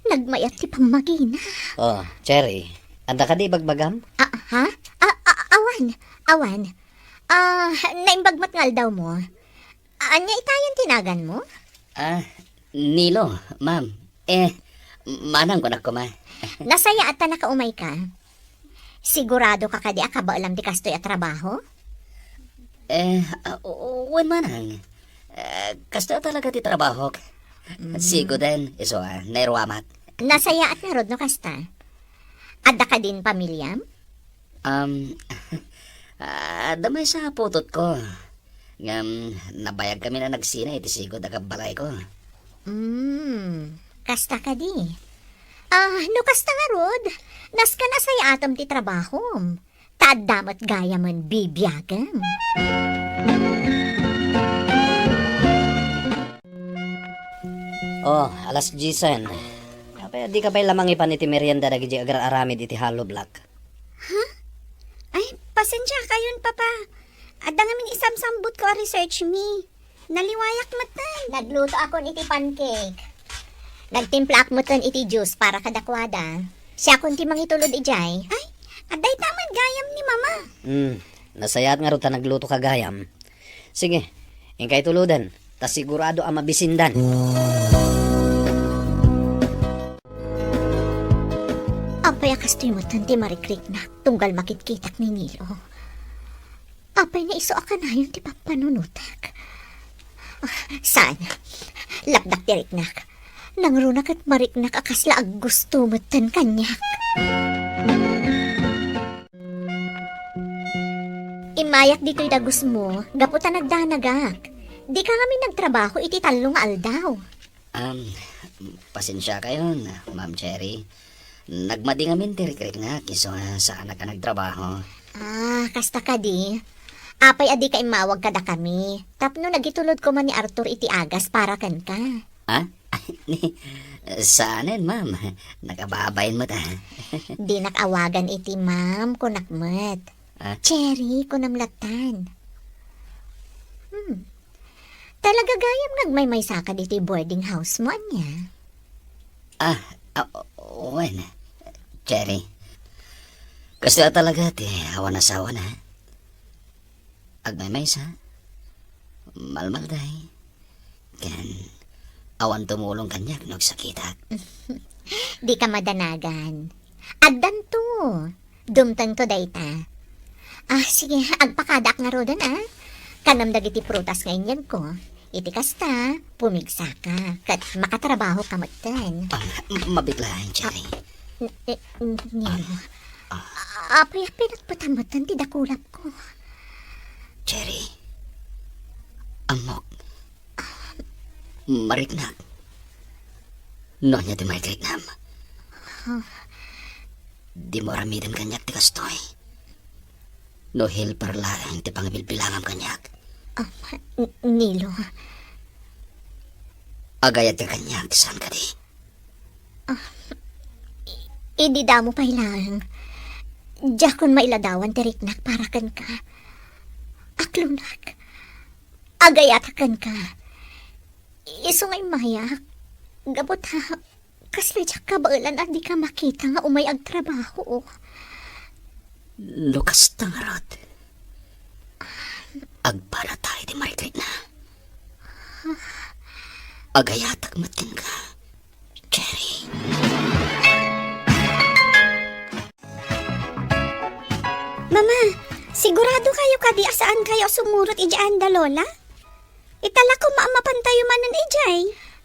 Nagmayat ti pammagina. Oh, Cherry, adda kadi ibagbagam? Ah, ha? Ah, ah, awan, awan. Ah, naimbag met nga aldawmo. Ania itayon ti naganmo? Ah, Nilo, ma'am. Eh, manang kunak koma. Nasayaat ta nakaumayka. Siguradoka kadi a kabaelam ti kastoy a trabaho? Eh, ah, o-, wen manang. Eh, kastoy a talaga ti trabahok. Mm. Siguden, isu a, nairuamak. Nasayaat ngarud no kasta. Adda kadin pamiliam? Um, adda maysa a putotko. Ngem, nabayagkamin a nagsina iti sigud a kabbalayko. Hmm, kasta kadi. Ah, no kasta ngarud, nasken a sayaatem ti trabahom. Ta adda met gayamen bibiagem. Oh, alas diesen. Apay, dika pay la mangipan iti merienda dagiti agar-aramid iti hollow block? Ha? Ay, pasensiakayon, Papa. Adda ngamin isamsambutko a research mi. Naliwayak metten. Naglutoakon iti pancake. Nagtimplaak metten iti juice para kadakuada. Siakon ti mangitulod idiay. Ay, Adda ita met gayam ni Mama. Hmm, nasayaat ngarud ta nagluto ka gayam. Sige, inkay tuluden, ta sigurado a mabisindan. Apay a kastoy metten ti marikriknak tunggal makitkitak ni Nilo? Apay nga isu a kanayon ti pampanunotek? Ah, saan? Lapdak ti riknak. Nangruna ket mariknak a kasla aggusto metten kaniak. Immayak ditoy dagusmo, gapu ta nagdanagak. Dika ngamin nagtrabaho iti tallo nga aldaw. Um, pasensiakayon, Ma'am Cherry. Nagmadi ngamin ti rikriknak, isu nga saanak a nagtrabaho. Ah, kasta kadi. Apay a dika immawag kadakami? Tapno nagitulod koma ni Arthur iti agas para kenka. Ah? Saanen, ma'am. Nakababain met, ah. Dinak awagan iti ma'am, kunak met. Ah? Cherry, kunam lattan. Hmm. Talaga gayam nga agmaymaysaka ditoy boarding house mo, ania? Ah, ah, wen, Cherry. Kastoy a talaga ti awan asawana. Agmaymaysa, malmalday, ken awan tumulong kaniak no agsakitak. Dika madanagan. Addanto. Dumtengto dayta. Ah, sige, agpakadaak ngaruden, ah. Kanam dagiti prutas nga inyegko. Iti kasta, pumigsaka, ket makatrabahoka metten. Ah, m-, mabit laeng, Cherry. N-, eh, n-, Nilo. Ah. Apay a pinatpatan metten ti dakulapko? Cherry, ammok. Mariknak. No ania ti maikliknam? Huh? Dimo aramiden kaniak ti kastoy. No helper laeng ti pangibilbilangam kaniak. Ah, N-, Nilo. Agayat ka kaniak, saan kadi? Ah, i-, idi damo pay laeng. Diakon mailadawan ti riknak para kenka. Aklonak. Agayatak kenka. Isu nga immayak. Gapu ta, kasla diak kabaelan a dika makita nga umay agtrabaho. No kasta ngarud, agpalata iti mariklikna. Agayatak met kenka, Cherry. Mama, sigurado kayo kadi a saan kayo a sumurot idiay anda Lola? Ita la koma a mapantayo manen idiay.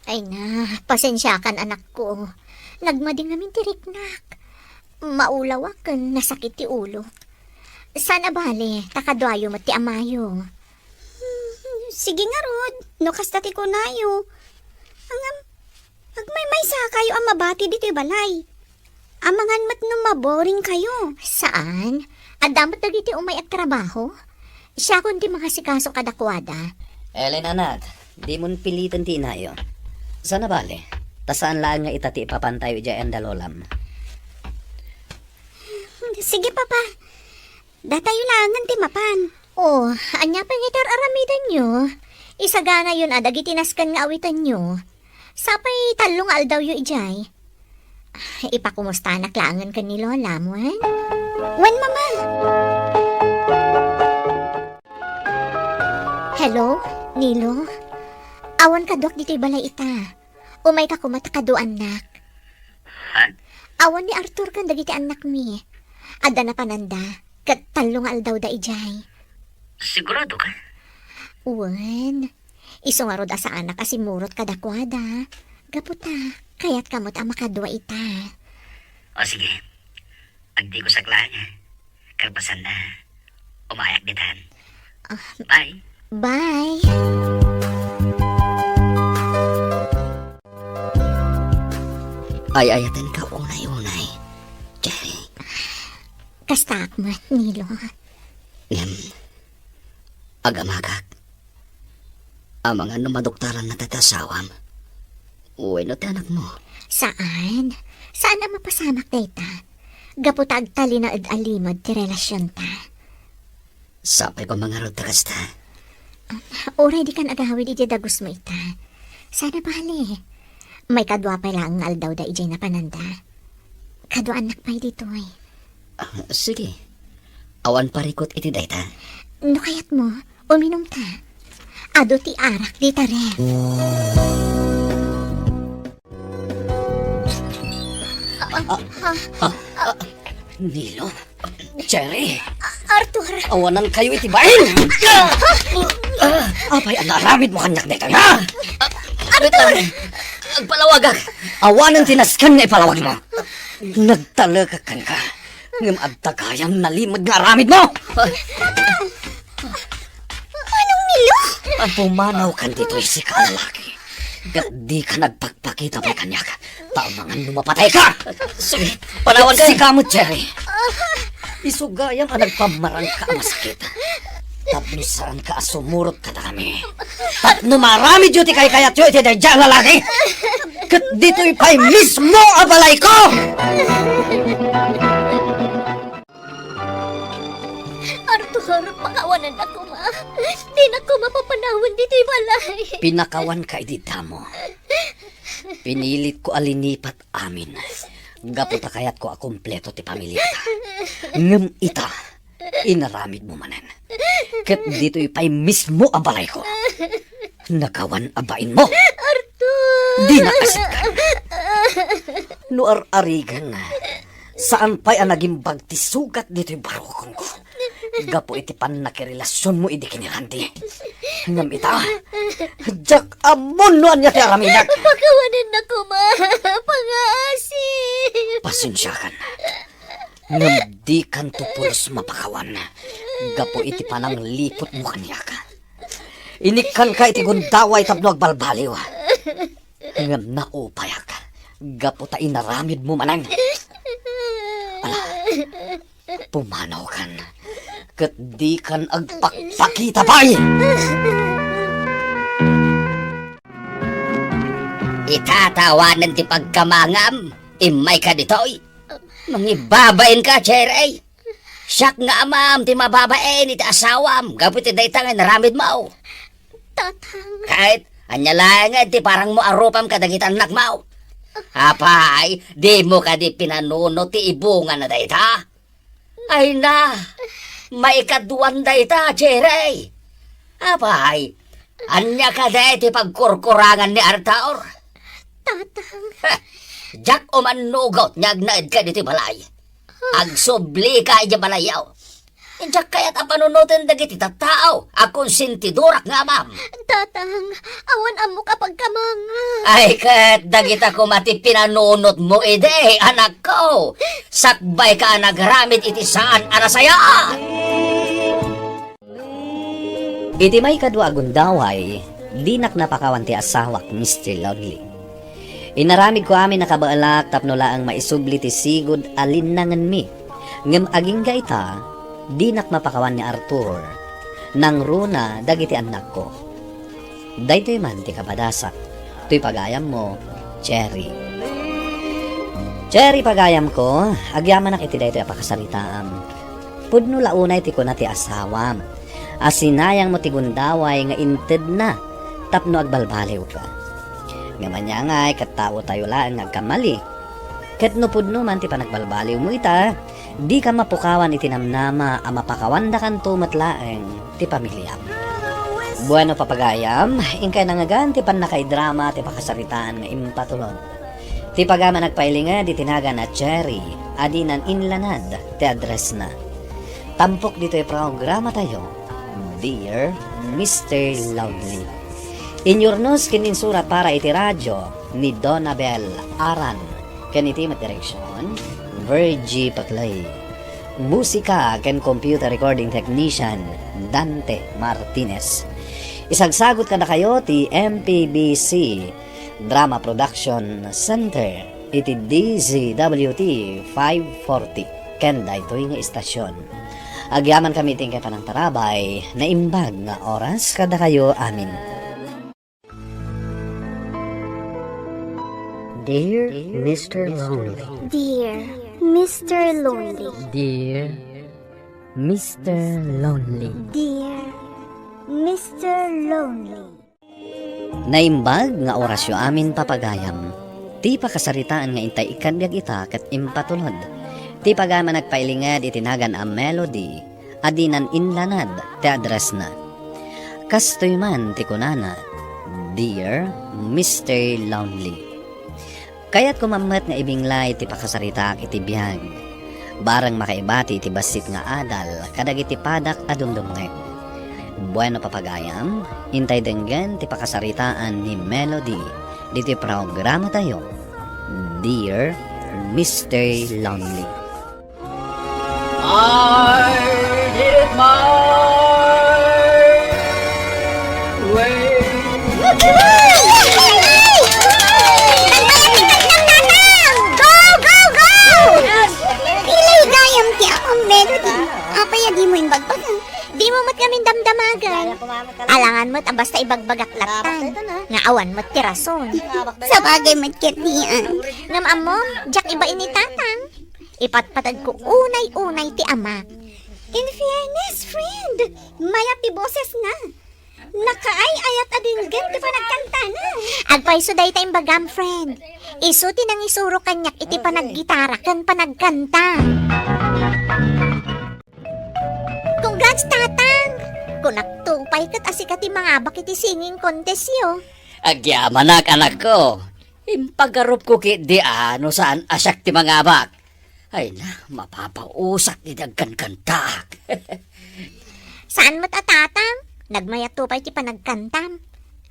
Ay na, pasensiakan, anakko. Nagmadi ngamin ti riknak. Maulawa ken nasakit ti ulok. Saan a bale, ta kaduayo met ti amayo. Hmm, sige ngarud, no kasta ti kunayo. Ngem, agmaymaysa kayo a mabati ditoy balay. Amangan met no maboring kayo. Saan? Adda met dagiti umay agtrabaho. Siakon ti mangasikaso kadakuada. Ellen, anak, dimon piliten ti inayo. Saan a bale, ta saan laeng nga ita ti ipapantayo idiay anda Lolam. Sige, Papa. Datayo laengen ti mapan. Oh, ania pay nga itar-aramidenyo? Isaganayon a dagiti nasken nga awitanyo. Sapay tallo nga aldawyo idiay. Ipakumustanak laengen ken ni Lola, wen? Wen, Mama. Hello, Nilo? Awan kaduak ditoy balay ita. Umayka koma ta kaduaannak. Ha? Awan ni Arthur ken dagiti annakmi. Adda napananda, ket tallo nga aldawda idiay. Sigurado ka? Wen. Isu ngarud a saanak a simurot kadakuada. Gapu ta, kayatka met a makadua ita. O sige. Agdigusak laeng, a. Kalpasanna, umayak ditan. Ah, bye. Bye. Ay-ayatenka unay-unay, Cherry. Kastaak met, Nilo. Ngem, agamagak. Amangan no maduktaranna ti asawam wenno ti anakmo. Saan. Saan a mapasamak dayta. Gapu ta agtalinaed a limed ti relasionta. Sapay koma ngarud ta kasta. Um, uray dikan agawid idiay dagusmo ita. Saan a bale. Maikadua pay laeng nga aldawda idiay napananda. Kaduaannak pay ditoy. Ah, sige. Awan parikut iti dayta. No kayatmo, uminumta. Adu ti arak dita, Ref. Ah, ah, ah, Nilo, Cherry, Arthur. Awanankayo iti bain! Apay a naaramidmo kaniak daytoy, ha? Arthur! Agpalawagak! Awanen ti nasken nga ipalawagmo. Nagtalekak kenka, ngem adda gayam nalimed nga aramidmo. Manong Nilo? Pumanawkan ditoy, sika a lalaki. Ket dika nagpakpakita pay kaniak, ta amangan no mapatayka. Sige, panawanka. Sika met, Cherry. Isu gayam a nagpammarangka a masakit. Tapno saanka a sumurot kadakami. Tapno maaramidyo ti kaykayatyo iti daydiay a lalaki. Ket ditoy pay mismo a balayko! Arthur, pakawanan ako, ma. Dinak koma papanawen ditoy balay. Pinakawanka idi damo. Pinilitko a linipat amin. Gapu ta kayatko a kompleto ti pamiliata. Ngem ita, inaramidmo manen. Ket ditoy pay mismo a balayko. Nagawan a bainmo. Arthur! Dinak kasikkan. No ar-arigan, saan pay a nagimbag ti sugat ditoy barukongko gapu iti pannakirelasionmo idi ken ni Randy. Ngem ita, diak ammon no ania ti aramidek. Pakawanennak koma, pangaasi. Pasensiakan. Ngem dikanto pulos mapakawan gapu iti panangliputmo kaniak. Inikkanka iti gundaway tapno agbalbaliw. Ngem naupayak gapu ta inaramidmo manen. Ala, pumanawkan, ket dikan agpakpakita pay! Ita, awanen ti pagkamangam, immayka ditoy. Mangibabainka, Cherry. Siak nga amam ti mababain iti asawam gapu iti dayta nga inaramidmo. Tatang. Ket ania laengen ti parangmo a rupam kadagiti annakmo? Apay, dimo kadi pinanunot ti ibungana dayta? Ay na, maikaduan dayta, Cherry. Apay, ania kadi ti pagkurkurangan ni Arthur? Tatang. Heh, diak umannugot nga agnaedka ditoy balay. Agsublika idiay balayyo. Diak kayat a panunoten dagiti tattao a konsentidorak nga amam. Tatang, awan ammok a pagkamangam. Ay, ket dagita koma ti pinanunotmo idi, anakko. Sakbayka a nagaramid iti saan a nasayaat. Iti maikadua a gundaway, dinak napakawan ti asawak, Mister Lonely. Inaramidko amin a kabaelak tapno laeng maisubli ti sigud a linnangenmi. Ngem agingga ita, dinak mapakawan ni Arthur. Nangruna dagiti annakko. Daytoy man ti kabadasak. Toy pagayammo, Cherry. Cherry, pagayamko, agyamanak iti daytoy a pakasaritaam. Pudno la unay ti kuna ti asawam a sinayangmo ti gundaway nga intedna tapno agbalbaliwka. Ngem ania ngay ket taotayo laeng nga agkammali. Ket no pudno man ti panagbalbaliwmo ita, dika mapukawan iti namnama a mapakawandakanto met laeng ti pamiliam. Bueno, papagayam, inkay nangngegan ti pannakaidrama ti pakasaritaan nga impatulod. Ti pagayam a nagpailinged iti nagan a Cherry, a dinan inlanad ti addressna. Tampok ditoy programatayo, Dear Mister Lonely. Inyurnos ken insurat para iti radio ni Donabel Aran, ken iti met direksion, Virgie Paclay. Musika ken computer recording technician, Dante Martinez. Isagsagot kadakayo ti M P B C Drama Production Center iti D Z W T five forty ken daytoy nga istasyon. Agyamankami iti inkay panangtarabay, naimbag nga oras kadakayo amin. Dear Mister Lonely. Dear Mister Lonely. Dear Mister Lonely. Dear Mister Lonely. Naimbag nga orasyo amin, papagayam. Ti pakasaritaan nga intay ikkan biag ita ket impatulod. Ti pagayam a nagpailinged iti nagan a Melody a dinan inlanad ti addressna. Kastoy man ti kunana, "Dear Mister Lonely, kayatko man met nga ibinglay ti pakasaritaak iti biag. Bareng makaibati iti bassit nga adal kadagiti padak a dumdumngeg. Bueno, papagayam, intay denggen ti pakasaritaan ni Melody ditoy programatayo, Dear Mister Lonely." I did it my way. Go, go, go! Pilay gayam ti amam, Melody. Apay a dimo imbagbaga? Dimo met ngamin damdamagan. Alangan met a basta ibagbagak latta nga awan met ti rason. Sabagay met ketdi, ah. Ngem ammom, diak ibain ni Tatang. Ipatpatagko unay-unay ti amak. In fairness, friend, mayat ti bosesna. Nakaay-ayat a denggen ti panagkantana. Agpayso dayta imbagam, friend. Isu ti nangisuro kaniak iti panaggitara ken panagkanta. Congrats, Tatang! Kunakto pay ket a sika ti mangabak iti singing contest-yo. Agyamanak, anakko. Impagarupko ketdi a no saan a siak ti mangabak. Ay na, mapapausak iti agkankantaak. Saan met a, Tatang? Nagmayatto pay ti panagkantam.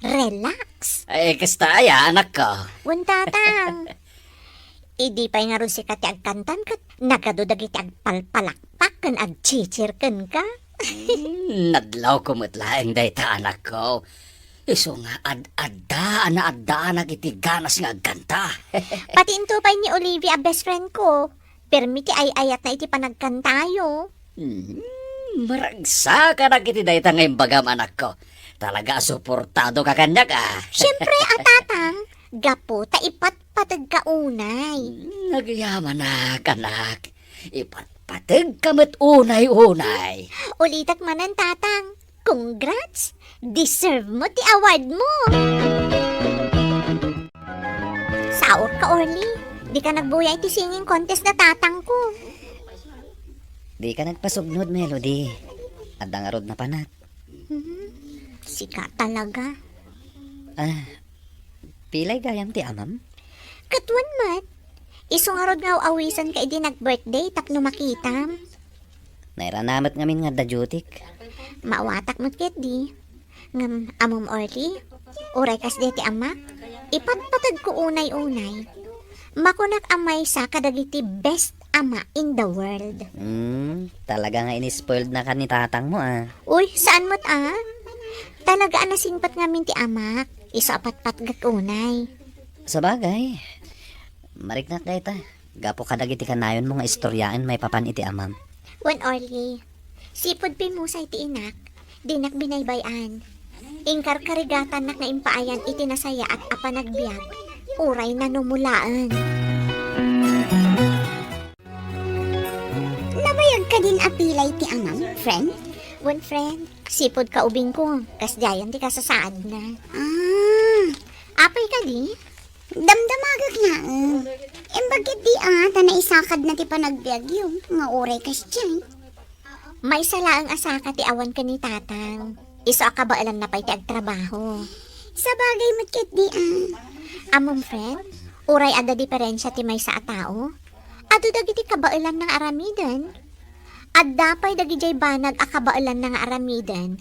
Relax. Ay, kasta aya, anakko. Wen, Tatang. Idi pay ngarud sika ti agkantam ket nagadu dagiti agpalpalakpak ken agchichir kenka. Hmm, nadlawko met laeng dayta, anakko. Isu nga ad-adda a naaddaanak iti ganas nga agkanta. Pati into pay ni Olivia a best friend ko, permi ti ay-ayatna iti panagkantayo. Hmm, maragsakanak iti dayta nga imbagam, anakko. Talaga a suportadoka kaniak, a. Siempre, a, Tatang, gapu ta ipatpategka unay. Hmm, agyamanak, anak. Ipatpategka met unay-unay. Ulitek manen, Tatang. Congrats! Deserve mo ti award mo! Saurka, Orly. Dika nagbuya iti singing contest da tatangko. Dika nagpasugnod, Melody. Adda ngarud napanak. Hmm, sika talaga. Ah, pilay gayam ti amam? Ket wen met, isu ngarud nga aw-awisanka idi nag-birthday tapno makitam. Nairana met ngamin nga adda duty-k. Maawatak met ketdi. Ngem, ammom, Orly, uray kasdiay ti amak, ipatpategko unay-unay. Makunak a maysa kadagiti best ama in the world. Hmm, talaga nga in-spoiled naka ni tatangmo, a. Uy, saan met, a? Talaga a nasingpet ngamin ti amak, isu a patpatgek unay. Sabagay, mariknak dayta, gapu kadagiti kanayonmo nga istoryaen maipapan iti amam. Wen, Orly, sipud pimmusay ti inak, dinak binaybay-an. Inkarkarigatannak nga impaayan iti nasayaat a panagbiag, uray nanumolaen. Nabayag kadin a pilay ti amam, friend? Wen, friend, sipud kaubingko, kasdiayen ti kasasaadna. Ah. Apay kadi? Damdamagek laeng. Imbag ketdi a, ta naisakadna ti panagbiagyo, nga uray kasdiay. Maysa laeng a saka ti awan ken ni tatang. Isu a kabaelanna pay ti agtrabaho. Sabagay met ketdi a. Ammom, friend, uray adda diferensia ti maysa a tao, adu dagiti kabaelanna nga aramiden. Adda pay dagidiay banag a kabaelanna nga aramiden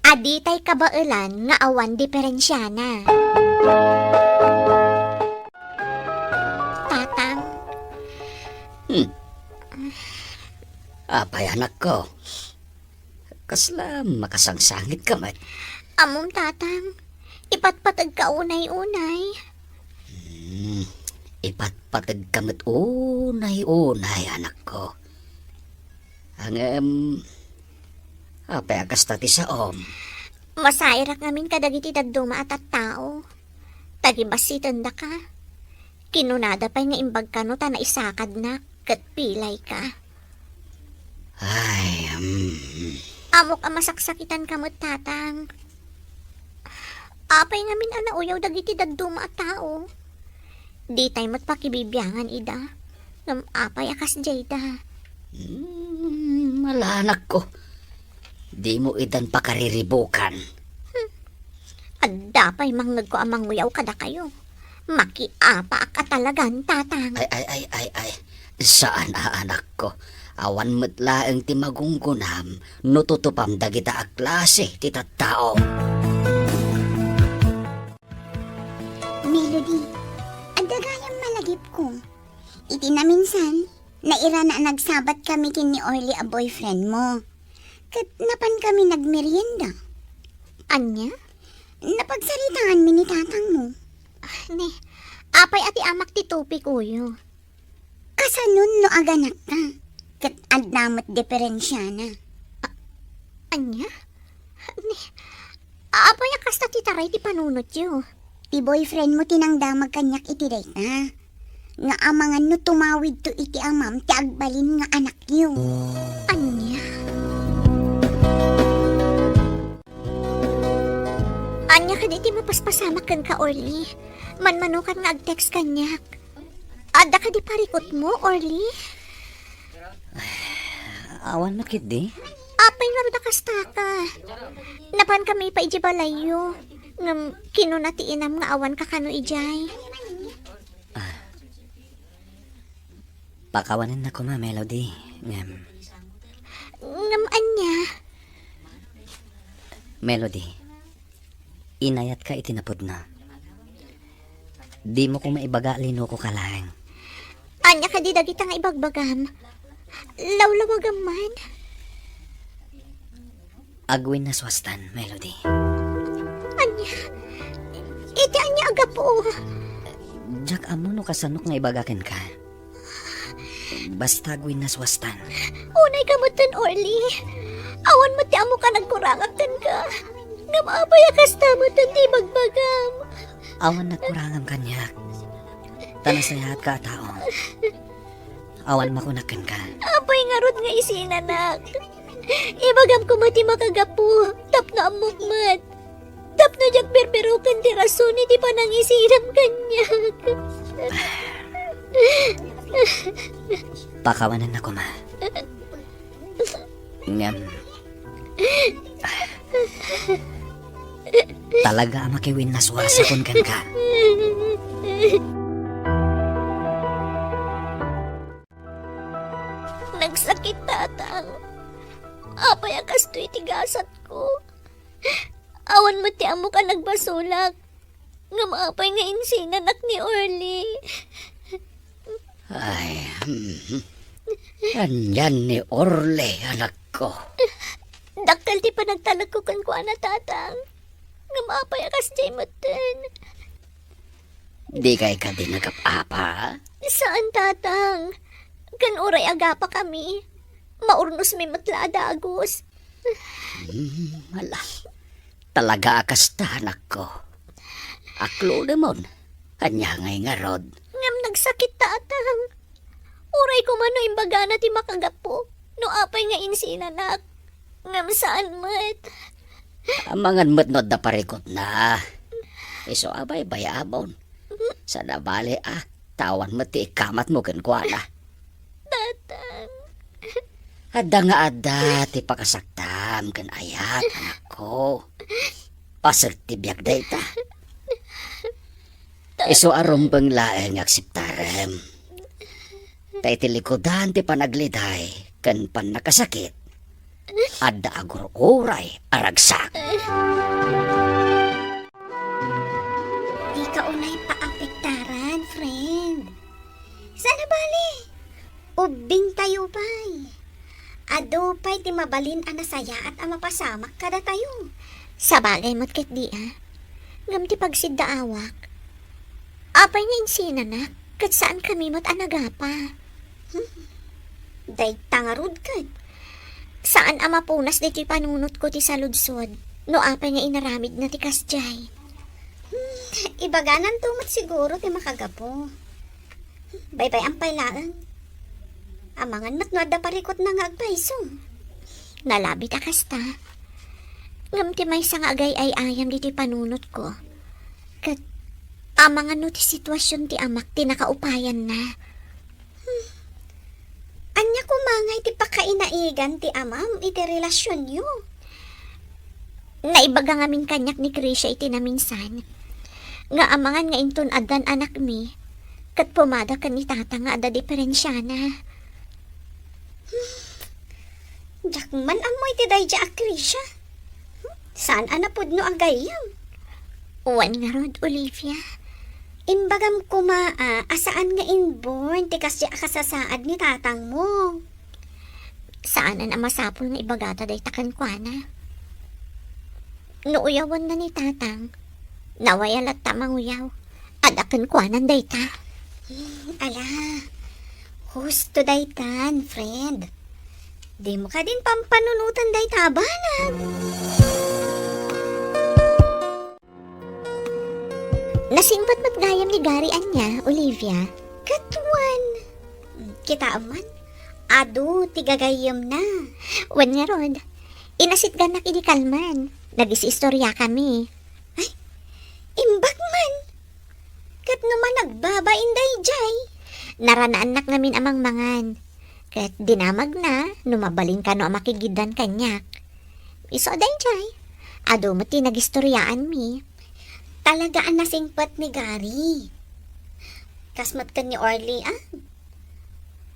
a ditay kabaelan nga awan diferensiana. Tatang. Hmm. Apay, anakko? Kasla makasangsangitka met? Ammom, Tatang. Ipatpategka unay-unay. Hmm, ipatpategka met unay-unay, anakko. Ngem, apay a kasta ti saom? Masairak ngamin kadagiti dadduma a tattao. Tagibassitendaka. Kinunada pay nga imbag kano ta naisakadnak ket pilayka. Ay, mm. Ammok a masaksakitanka met, Tatang. Apay ngamin a nauyaw dagiti dadduma a tao? Ditay met pakibibiangan ida. Ngem apay a kasdiay da? Hmm, ala, anakko. Dimo idan pakariribukan. Adda pay mangngegko a manguyaw kadakayo. Makiapaak a talagan, Tatang. Ay, ay, ay, ay, ay. Saan a, anakko. Awan met laeng ti magunggunam no tutupam dagita a klase ti tattao. Melody, adda gayam malagipko. Iti naminsan, nairana a nagsabat kami ken ni Orly a boyfriend mo. Ket napan kami nagmerienda. Ania? Napagsaritaanmi ni tatangmo. Ah, ni, apay a ti amak ti tupikuyo? Kasanon no aganakka? Ket adda met diperensiana. A-, ania? Ni, apay a kasta ti taray ti panunotyo? Ti boyfriend mo ti nangdamag kaniak iti dayta. Nga amangan no tumawidto iti amam ti agbalin nga anakyo. Ania? Ania kadi ti mapaspasamak kenka, Orly? Manmanokan nga ag-text kaniak. Adda kadi parikutmo, Orly? Awan met ketdi. Apay ngarud a kastaka? Napan kami pay idiay balayyo. Ngem kinuna ti inam nga awanka kano idiay. Ah. Pakawanenna koma, Melody, ngem. Ngem ania? Melody, inayatka iti napudno. Dimo koma ibaga a linukoka laeng. Ania kadi dagita nga ibagbagam? Lawlawagam man. Agwinnasuastan, Melody. Ania? Iti ania a gapu? Diak ammo no kasanok nga ibaga kenka. Basta agwinnasuastan. Unayka metten, Orly. Awan met ti ammok a nagkurangak kenka. Ngem apay a kasta metten ti ibagbagam? Awan nagkurangam kaniak. Ta nasayaatka a tao. Awan makunak kenka. Apay ngarud nga isinanak? Ibagam koma ti makagapu, tapno ammok met. Tapno diak birbiroken ti rason iti panangisinam kaniak. Pakawanenna koma. Ngem, talaga a makiwinnasuasakon kenka. Nagsakit, Tatang. Apay a kastoy ti gasatko? Awan met ti ammok a nagbasolak. Ngem apay nga insinanak ni Orly? Ay, hmm. Anian ni Orly, anakko? Dakkel ti panagtalekko kenkuana, Tatang. Ngem apay a kasdiay metten? Dikay kadi nagap-apa? Saan, Tatang. Ken uray agapakami, maurnosmi met la a dagus. Hmm, ala. Talaga a kasta, anakko. Aklolemon, ania ngay ngarud? Ngem nagsakit, Tatang. Uray koma no imbagana ti makagapu, no apay nga insinanak. Ngem saan met. Amangan met no adda parikutna. Isu a baybay-amon. Saan a bale a, ta awan met ti ikamatmo kenkuana. Tatang. Adda nga adda ti pakasaktam ken ayat, anakko. Paset ti biag dayta. Isu a rumbeng laeng nga akseptarem. Ta iti likudan ti panagliday ken pannakasakit, adda agur-uray a ragsak. Dika unay paapektaran, friend. Saan a bale? Ubbingtayo pay. Adu pay ti mabalin a nasayaat a mapasamak kadatayo. Sabagay met ketdi a. Ngem ti pagsiddaawak, apay nga insinanak, ket saankami met a nagapa. Hmm. Dayta ngarud ket. Saan a mapunas ditoy panunotko ti saludsod, no apay nga inaramidna ti kasdiay. Hmm, ibagananto met siguro ti makagapu. Baybay-am pay laeng. Amangan met no adda parikutna nga agpayso. Nalabit a kasta. Ngem ti maysa nga agay-ay-ayam ditoy panunotko. Ket amangan no ti situasion ti amak ti nakaupayanna. Hmm, Angay ti pakainaigan ti amam iti relasionyo. Naibaga ngamin kaniak ni Krisha iti naminsan nga amangan nga inton addan anakmi, ket pumada ken ni Tatang nga adda diferensiana. Diak man ammo iti daydiay a Krisha. Saan a napudno a gayyem? Wen ngarud, Olivia. Imbagam koma a, a saan nga inborn ti kasdiay a kasasaad ni tatangmo. Saanen a masapul nga ibagata dayta kenkuana. No uyawenna ni Tatang, nawaya latta a manguyaw. Adda kenkuanan dayta. Hmm, ala, husto daytan, friend. Dimo kadin pampanunotan dayta a banag. Nasingpet met gayam ni Gary ania, Olivia? Ket wen. Kitaem man, adu ti gagayyemna. Wen ngarud, inasitgannak idi kalman. Nagis-istoriakami. Ay, imbag man. Ket no man nagbabain daydiay? Naranaannak ngamin a mangmangan. Ket dinamagna no mabalin kano a makigiddan kaniak. Isu a daydiay, adu met ti nagistoriaanmi. Talaga a nasingpet ni Gary. Kas met ken ni Orly, a?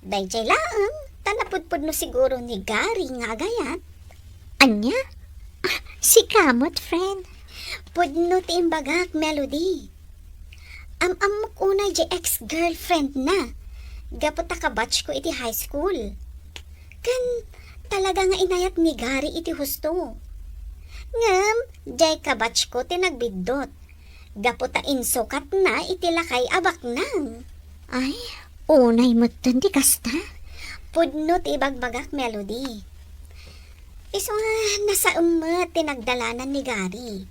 Daydiay laeng, ta napudpudno siguro ni Gary nga agayat. Ania? Ah, sika met, friend. Pudno ti imbagak, Melody. Am-ammok unay diay ex-girlfriend na, gapu ta kabatch ko iti high school. Ken talaga nga inayat ni Gary iti husto. Ngem, diay kabatch ko ti nagbiddut, gapu ta insukatna iti lakay a baknang. Ay, unay metten ti kasta. Pudno ti ibagbagak, Melody. Isu nga, nasaem met ti nagdalanan ni Gary.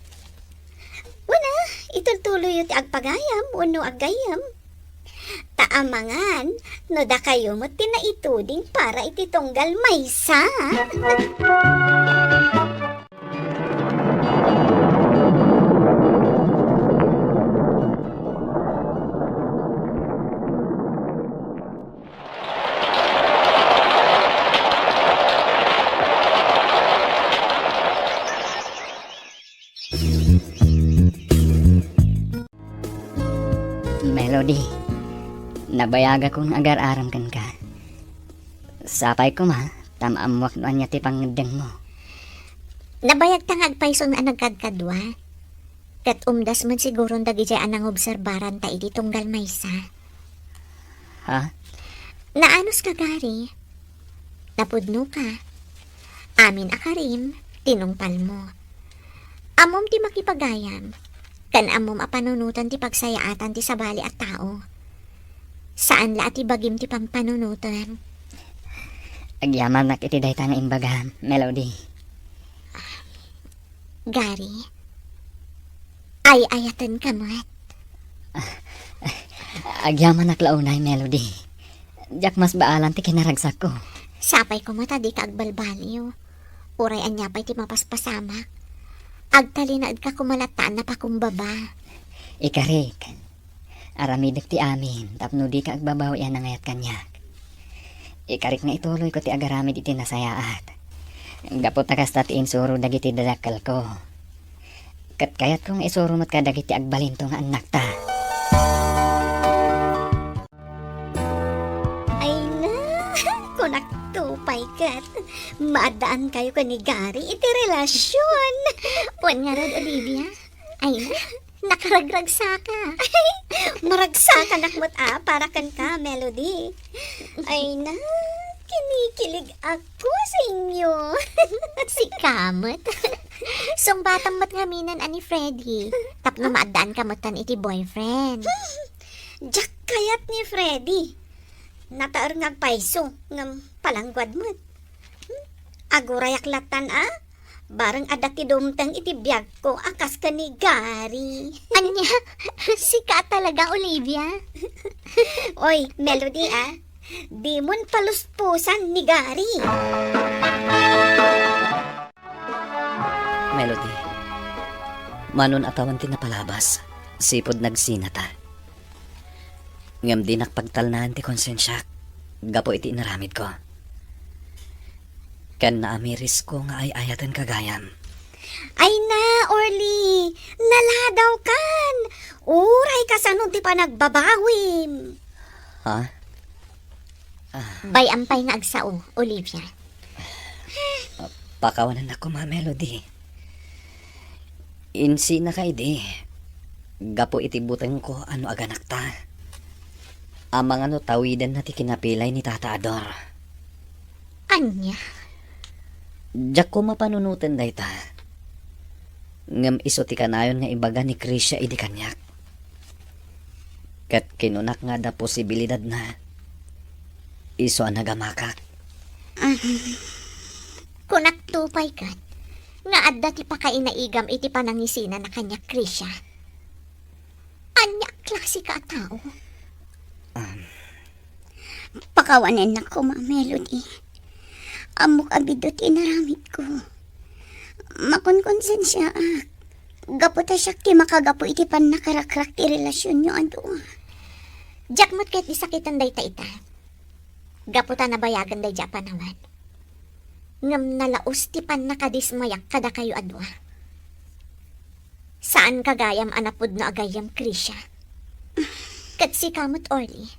Wen a, itultuloyyo ti agpagayam wenno aggayyem. Ta amangan no dakayo met ti naituding para iti tunggal maysa. Melody, nabayagakon nga agar-aram kenka. Sapay koma, ta maammoak no ania ti pangngeddengmo. Nabayagta nga agpayson nga nagkadkadua. Ket umdas met siguron dagidiay a nangobserbaranta iti tunggal maysa. Ha? Naanuska, Gary? Napudnoka. Amin a karim, tinungpalmo. Ammom ti makipagayam, ken ammom a panunoten ti pagsayaatan ti sabali a tao. Saan la a ti bagim ti pampanunotem. Agyamanak iti dayta nga imbagam, Melody. Gary, ay-ayatenka met. Agyamanak la unay, Melody. Diak masbaalan ti kinaragsakko. Sapay koma ta dika agbalbaliw. Uray ania pay ti mapaspasamak, agtalinaedka koma latta a napakumbaba. Ikarik, aramidek ti amin tapno dika agbabawi a nangayat kaniak. Ikarik nga ituloyko ti agaramid iti nasayaat. Gapu ta kasta ti insuro dagiti dadakkelko. Ket kayatko nga isuro met kadagiti agbalinto nga annakta. Ay na, kunakto pay ket, maaddaankayo ken ni Gary iti relasion. Wen ngarud, Olivia. Ay na, nakaragragsaka. Maragsakanak met a para kenka, Melody. Ay na, kinikilig ako sa inyo. Sika met. Sungbatam met ngaminen a ni Freddy. Tapno maaddaanka metten iti boyfriend. Diak kayat ni Freddy. Nataer nga agpayso, ngem palangguad met. Hmm? Agurayak lattan a, bareng adda ti dumteng iti biagko a kas ken ni Gary. Ania? Sika talaga, Olivia? Oy, Melody, a, dimon paluspusan ni Gary. Melody, manon a tawen ti napalabas, sipud nagsinata. Ngem dinak pagtalnaen ti konsensiak gapu iti inaramidko. Ken naamirisko nga ay-ayatenka gayam. Ay na, Orly! Naladawkan! Uray kasano ti panagbabawim! Ha? Ah. Bay-am pay nga agsao, Olivia. Pakawanennak koma, Melody. Insinaka idi, gapu iti butengko a no aganakta, amangan no tawidenna ti kinapilay ni Tata a Dor. Ania? Diakko mapanunoten dayta. Ngem isu ti kanayon nga ibaga ni Krisha idi kaniak. Ket kinunak nga adda posibilidadna. Isu a nagamakak. Ah, kunakto pay ket nga adda ti pakainaigam iti panangisinana kaniak, Krisha. Ania a klasika a tao? Um. Pakawanennak koma, Melody. Ammok a biddut ti inaramidko. Makonkonsensiaak. Gapu ta siak ti makagapu iti pannakarakrak ti relasionyo a dua. Diak met ket sakiten dayta ita. Gapu ta nabayagen daydi a panawen. Ngem nalaus ti pannakadismayak kadakayo a dua. Saanka gayam a napudno a gayyem, Krisha. Ket sika met, Orly,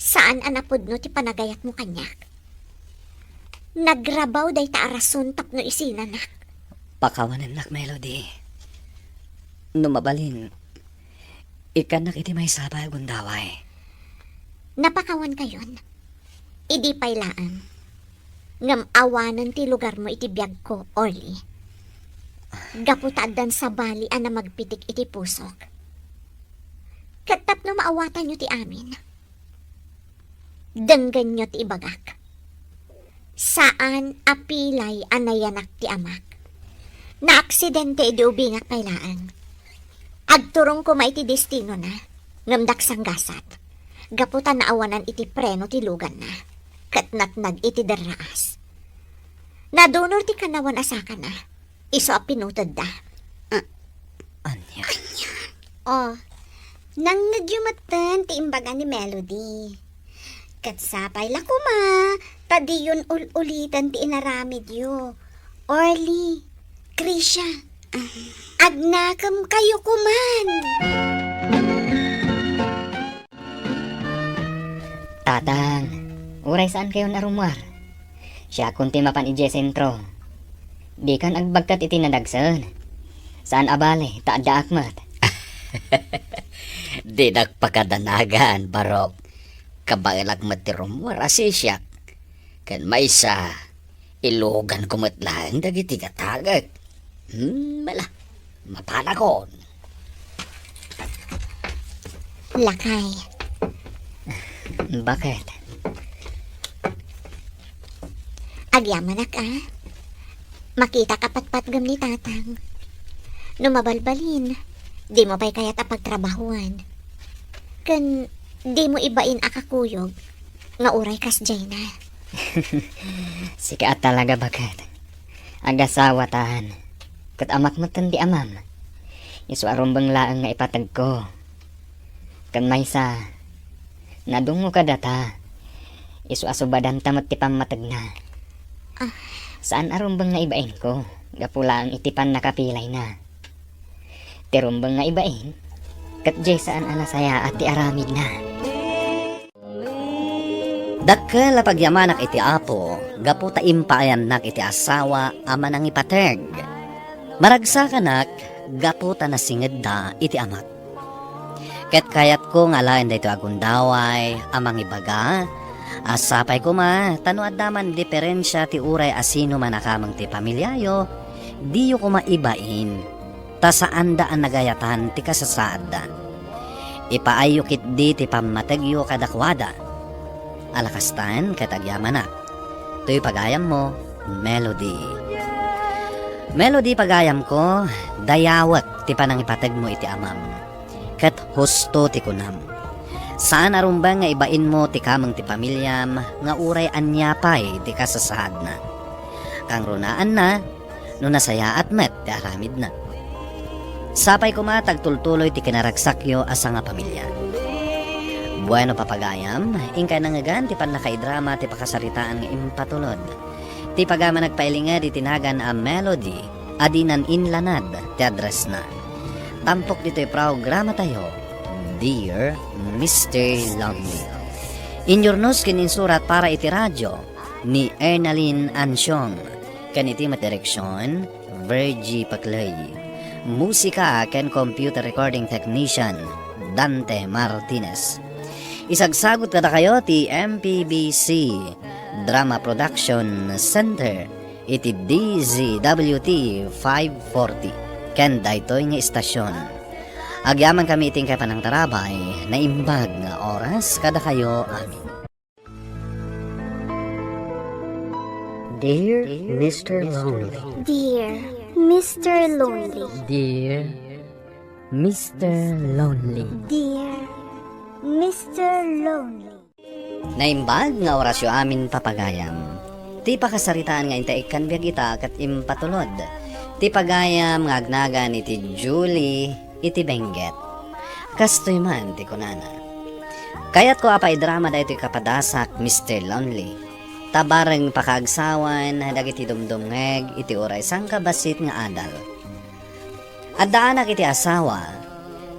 saan a napudno ti panagayatmo kaniak. Nagrabaw dayta a rason tapno isinanak. Pakawanennak, Melody. No mabalin, ikkannak iti maysa pay a gundaway. Napakawankayon. Idi pay laeng. Ngem awanen ti lugarmo iti biagko, Orly. Gapu ta addan sabali a namagpitik iti pusok. Ket tapno maawatanyo ti amin, denggenyo ti ibagak. Saan a pilay a nayanak ti amak. Naaksidente idi ubingak pay laeng. Agturong koma iti destinona, ngem daksanggasat. Gapu ta naawanan iti preno ti luganna, ket natnag iti derraas. Nadunor ti kanawan a sakana, isu a pinutedda. Ah. Ania? Oh, nangngegyo metten ti imbaga ni Melody. Ket sapay la koma, ta diyon ul-uliten ti inaramidyo. Orly, Krisha, agnakemkayo koman. Tatang, uray saankayon a rummuar. Siakon ti mapan idiay sentro. Dikan agbagkat iti nadagsen. Saan a bale, ta addaak met. Dinak pakadanagan, Barok. Kabaelak met ti rummuar a sisiak. Ken maysa, iluganko met laeng dagiti gatagek. Hmm, mala, mapanakon. Lakay. Bakit? Agyamanak, a. Makitak a patpatgem ni Tatang. No mabalbalin, dimo pay kayat a pagtrabahuan. Ken dimo ibain a kakuyog nga uray kasdiay na. Sika a talaga, baket. Agasawatan. Ket amak metten ti amam. Isu a rumbeng laeng nga ipategko. Ken maysa, nadungngo kadata. Isu a subadanta met ti pammategna. Ah. Saan a rumbeng nga ibainko, gapu laeng iti pannakapilayna. Ti rumbeng nga ibain, ket diay saan a nasayaat ti aramidna. Dakkel a pagyamanak iti Apo, gapu ta impaayannak iti asawa a manangipateg. Maragsakanak gapu ta nasingedda iti amak. Ket kayatko nga alaen daytoy a gundaway a mangibaga a sapay koma ta no adda man diferensia ti uray a sino man a kameng ti pamiliayo, diyo koma ibain, ta saanda a nagayatan ti kasasaadda. Ipaayyo ketdi ti pammategyo kadakuada. Ala kastan ket agyamanak. Toy pagayammo, Melody. Melody, pagayamko, dayawek ti panangipategmo iti amam. Ket husto ti kunam. Saan a rumbeng nga ibainmo ti kameng ti pamiliam nga uray ania pay ti kasasaadna. Kangrunaanna, no nasayaat met ti aramidna. Sapay koma ta agtultuloy ti kinaragsakyo a sangapamilia. Bueno, papagayam, inkay nangngegan ti pannakaidrama ti pakasaritaan nga impatulod. Ti pagayam a nagpailinged iti nagan a Melody a dinan inlanad ti addressna. Tampok ditoy programatayo, Dear Mister Lonely. Inyurnos ken insurat para iti radio ni Ernalyn Ansiong, ken iti met direksion, Virgie Paclay. Musika ken computer recording technician, Dante Martinez. Isagsagut kadakayo ti M P B C Drama Production Center iti D Z W T five forty ken daytoy nga istasion. Agyamankami iti inkay panangtarabay, naimbag nga oras kadakayo amin. Dear Mister Lonely. Dear Mister Lonely. Dear Mister Lonely. Dear Mister Lonely. Naimbag nga orasyo amin, papagayam. Ti pakasaritaan nga inta ikkan biag ita ket impatulod ti pagayam nga agnagan iti Julie iti Benguet. Kastoy man ti kunana, "Kayatko a paidrama daytoy kapadasak, Mister Lonely, ta bareng pakaagsawan dagiti dumdumngeg iti uray sangkabassit nga adal. Addaanak iti asawa,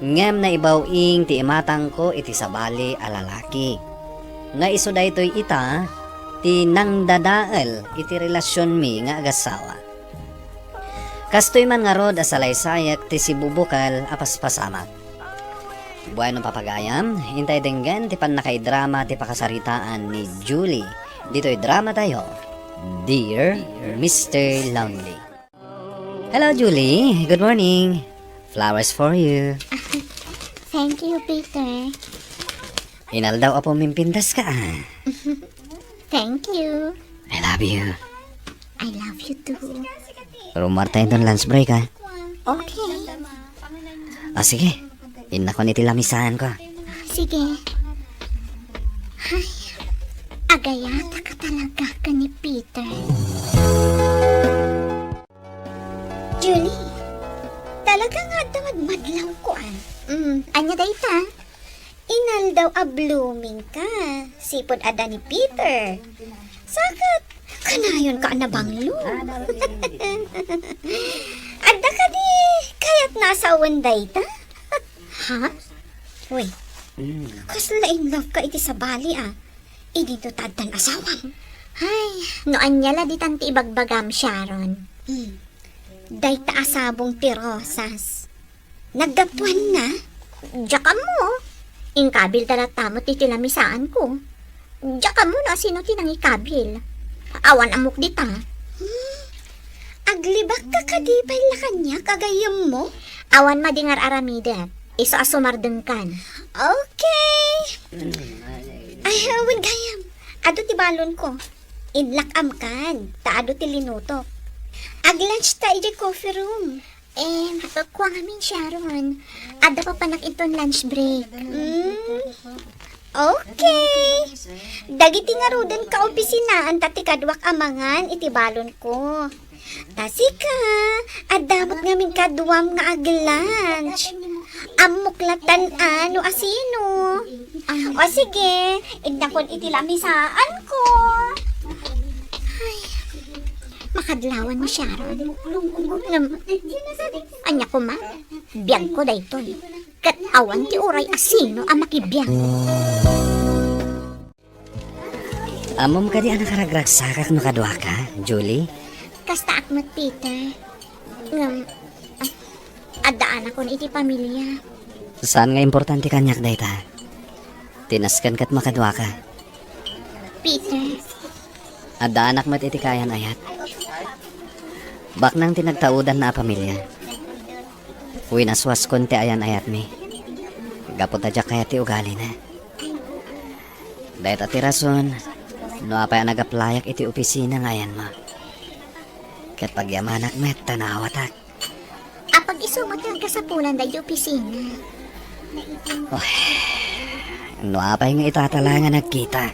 ngem naibaw-ing ti imatangko iti sabali a lalaki. Nga isu daytoy ita ti nangdadael iti relasionmi nga agassawa. Kastoy man ngarud a salaysayek ti sibubukel a paspasamak." Bueno, papagayam, intay denggen ti pannakaidrama ti pakasaritaan ni Julie ditoy dramatayo, Dear Mister Lonely. Hello, Julie. Good morning. Flowers for you. Thank you, Peter. Inaldaw a pumimpintas ka, ah. Thank you. I love you. I love you too. Rummuarta inton lunch break, ah. Okay. Ah, sige. Innakon iti lamisaan ko. Sige. Ay, agayat ka talaga ken ni Peter. Julie, talaga nga adda madmadlaw ko, ah. Mm, ania dayta? Inaldaw a blooming ka, sipud adda ni Peter. Saket, kanayon ka a nabanglo. Adda kadi kayatna a sawen dayta? Ha? Uy, kasla in love ka iti sabali, ah. Idinto ta addan asawam. Ay, no ania la ditan ti ibagbagam, Sharon. Hmm. Dayta a sabong ti rosas. Naggapuanna? Diak ammo. Inkabilda latta met iti lamisaan ko. Diak ammo no asino ti nangikabil. Awan ammok dita. Hmm. Aglibakka kadi pay la kaniak a gayyemmo? Awan madi nga ar-aramidek. Isu a sumardengkan. Okay. Ay, awan gayam. Adu ti balonko. Inlak-amkan, ta adu ti linutok. Ag-lunch ta idiay coffee room. Em, kua ngamin, Sharon. Adda papanak inton lunch break. Mm. Okay. Dagiti ngaruden kaopisinaan ta ti kaduak a mangan iti balonko. Ta sika, adda met ngamin kaduam nga ag-lunch. Ammok lattan a no asino. O sige, innakon iti lamisaanko. Ay, makadlawan ni Sharon. Ngem, ania koma, biagko daytoy. Ket awan ti uray asino a makibiag. Ammom kadi a nakaragragsakak no kaduaka, Julie? Kastaak met, Peter. Ngem, ah, addaanakon iti pamilia. Saan nga importante kaniak dayta. Ti nasken ket makaduaka. Peter. Addaanak met iti kaayan-ayat. Baknang ti nagtaudanna a pamilia. Winaswaskon ti ayan-ayatmi. Gapu ta diak kayat ti ugalina. Dayta ti rason no apay a nag-applyak iti opisina nga ayanmo. Ket pagyamanak met ta naawatak. Apag isu met nga agkasapulan daydi opisina. Uy, no apay nga itatala nga nagkita.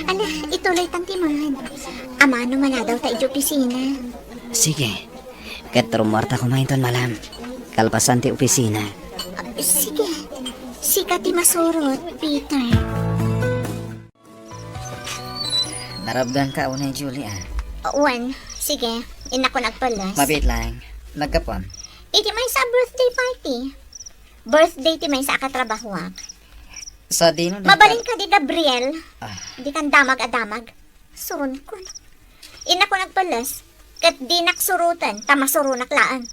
Ala, ituloytan ti man. Amano maladaw ta iti opisina. Sige. Ket rummuarta koma inton malam. Kalpasan ti opisina. Sige. Sika ti masurot, Peter. Narabdanka unay, Julie, ah. Wen, sige, innakon agpelles. Mabiit laeng. Naggapuam. Iti maysa a birthday party. Birthday ti maysa a katrabahoak. Sadino nagka- Mabalin kadi, Gabriel? Ah. Dikan damag a damag. Suronkon. Innakon agpelles. Ket dinak suroten, ta masuronak laeng.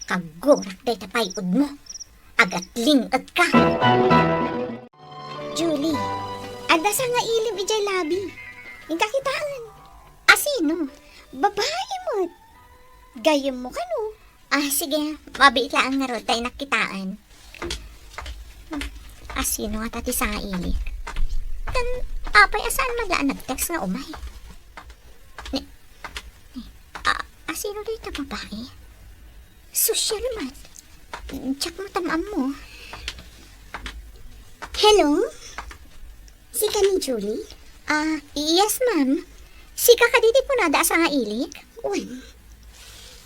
Kaggurak dayta pay-odmo. Agatling-etka. Julie, adda sangailim idiay labi. Inka kitaen. Asino? Babai met. Gayyemmo kano? Ah, sige. Mabiit laeng ngarud ta innak kitaen. Asino ngata ti sangailim? Ken apay a saan man la a nag-text nga umay? Ni, ni, a, asino dayta babai? Sosyal met. Diak met am-ammo. Hello? Sika ni Julie? Ah, yes, ma'am. Sika kadi ti kunada a sangailik? Wen.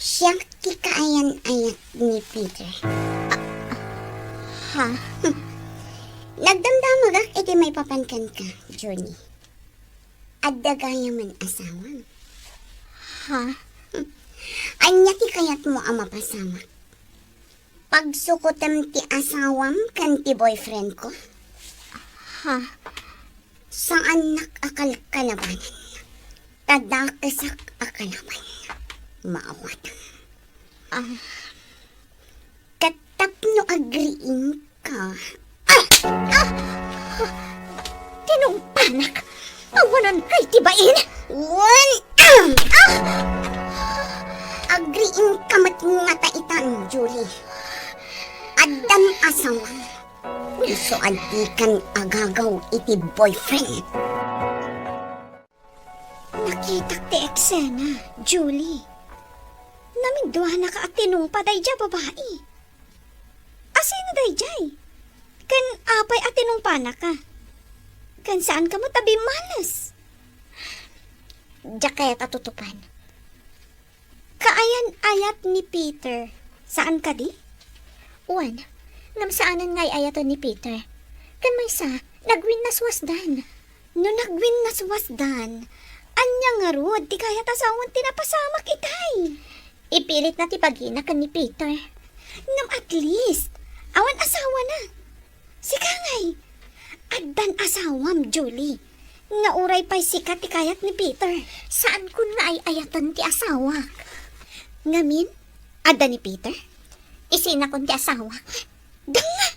Siak ti kaayan-ayat ni Peter. Ah, ha? Nagdamdamagak iti maipapan kenka, Julie. Adda gayamen asawam. Ha? Ania ti kayatmo a mapasamak? Pagsukotem ti asawam ken ti boyfriend ko? Ha? Saannak a kalkalabanan. Ta dakesak a kalaban. Maawatam. Ah. Ket tapno agriingka. Ah! Ah! Tinungpanak! Awanan kay ti bain! Wen! Ah! Ah! Agriingka met ngata itan, Julie. Addan asawam. Isu a dikan agagaw iti boyfriend. Nakitak ti eksena, Julie. Namidduanaka a tinungpa daydiay a babai. Asino daydiay? Ken apay a tinungpanaka? Ken saanka met a bimmales? Diak kayat a tutupan. Kaayan-ayat ni Peter, saan kadi? Wen, ngem saanen nga ay-ayaten ni Peter. Ken maysa, nagwinnaswasdan. No nagwinnaswasdan, ania ngarud ti kayat a sawen ti napasamak itay? Ipilitna ti bagina ken ni Peter. Ngem at least, awan asawana. Sika ngay, addan asawam, Julie. Nga uray pay sika ti kayat ni Peter. Saankon nga ay-ayaten ti asawak. Ngamin, adda ni Peter? Isinakon ti asawak. Danga!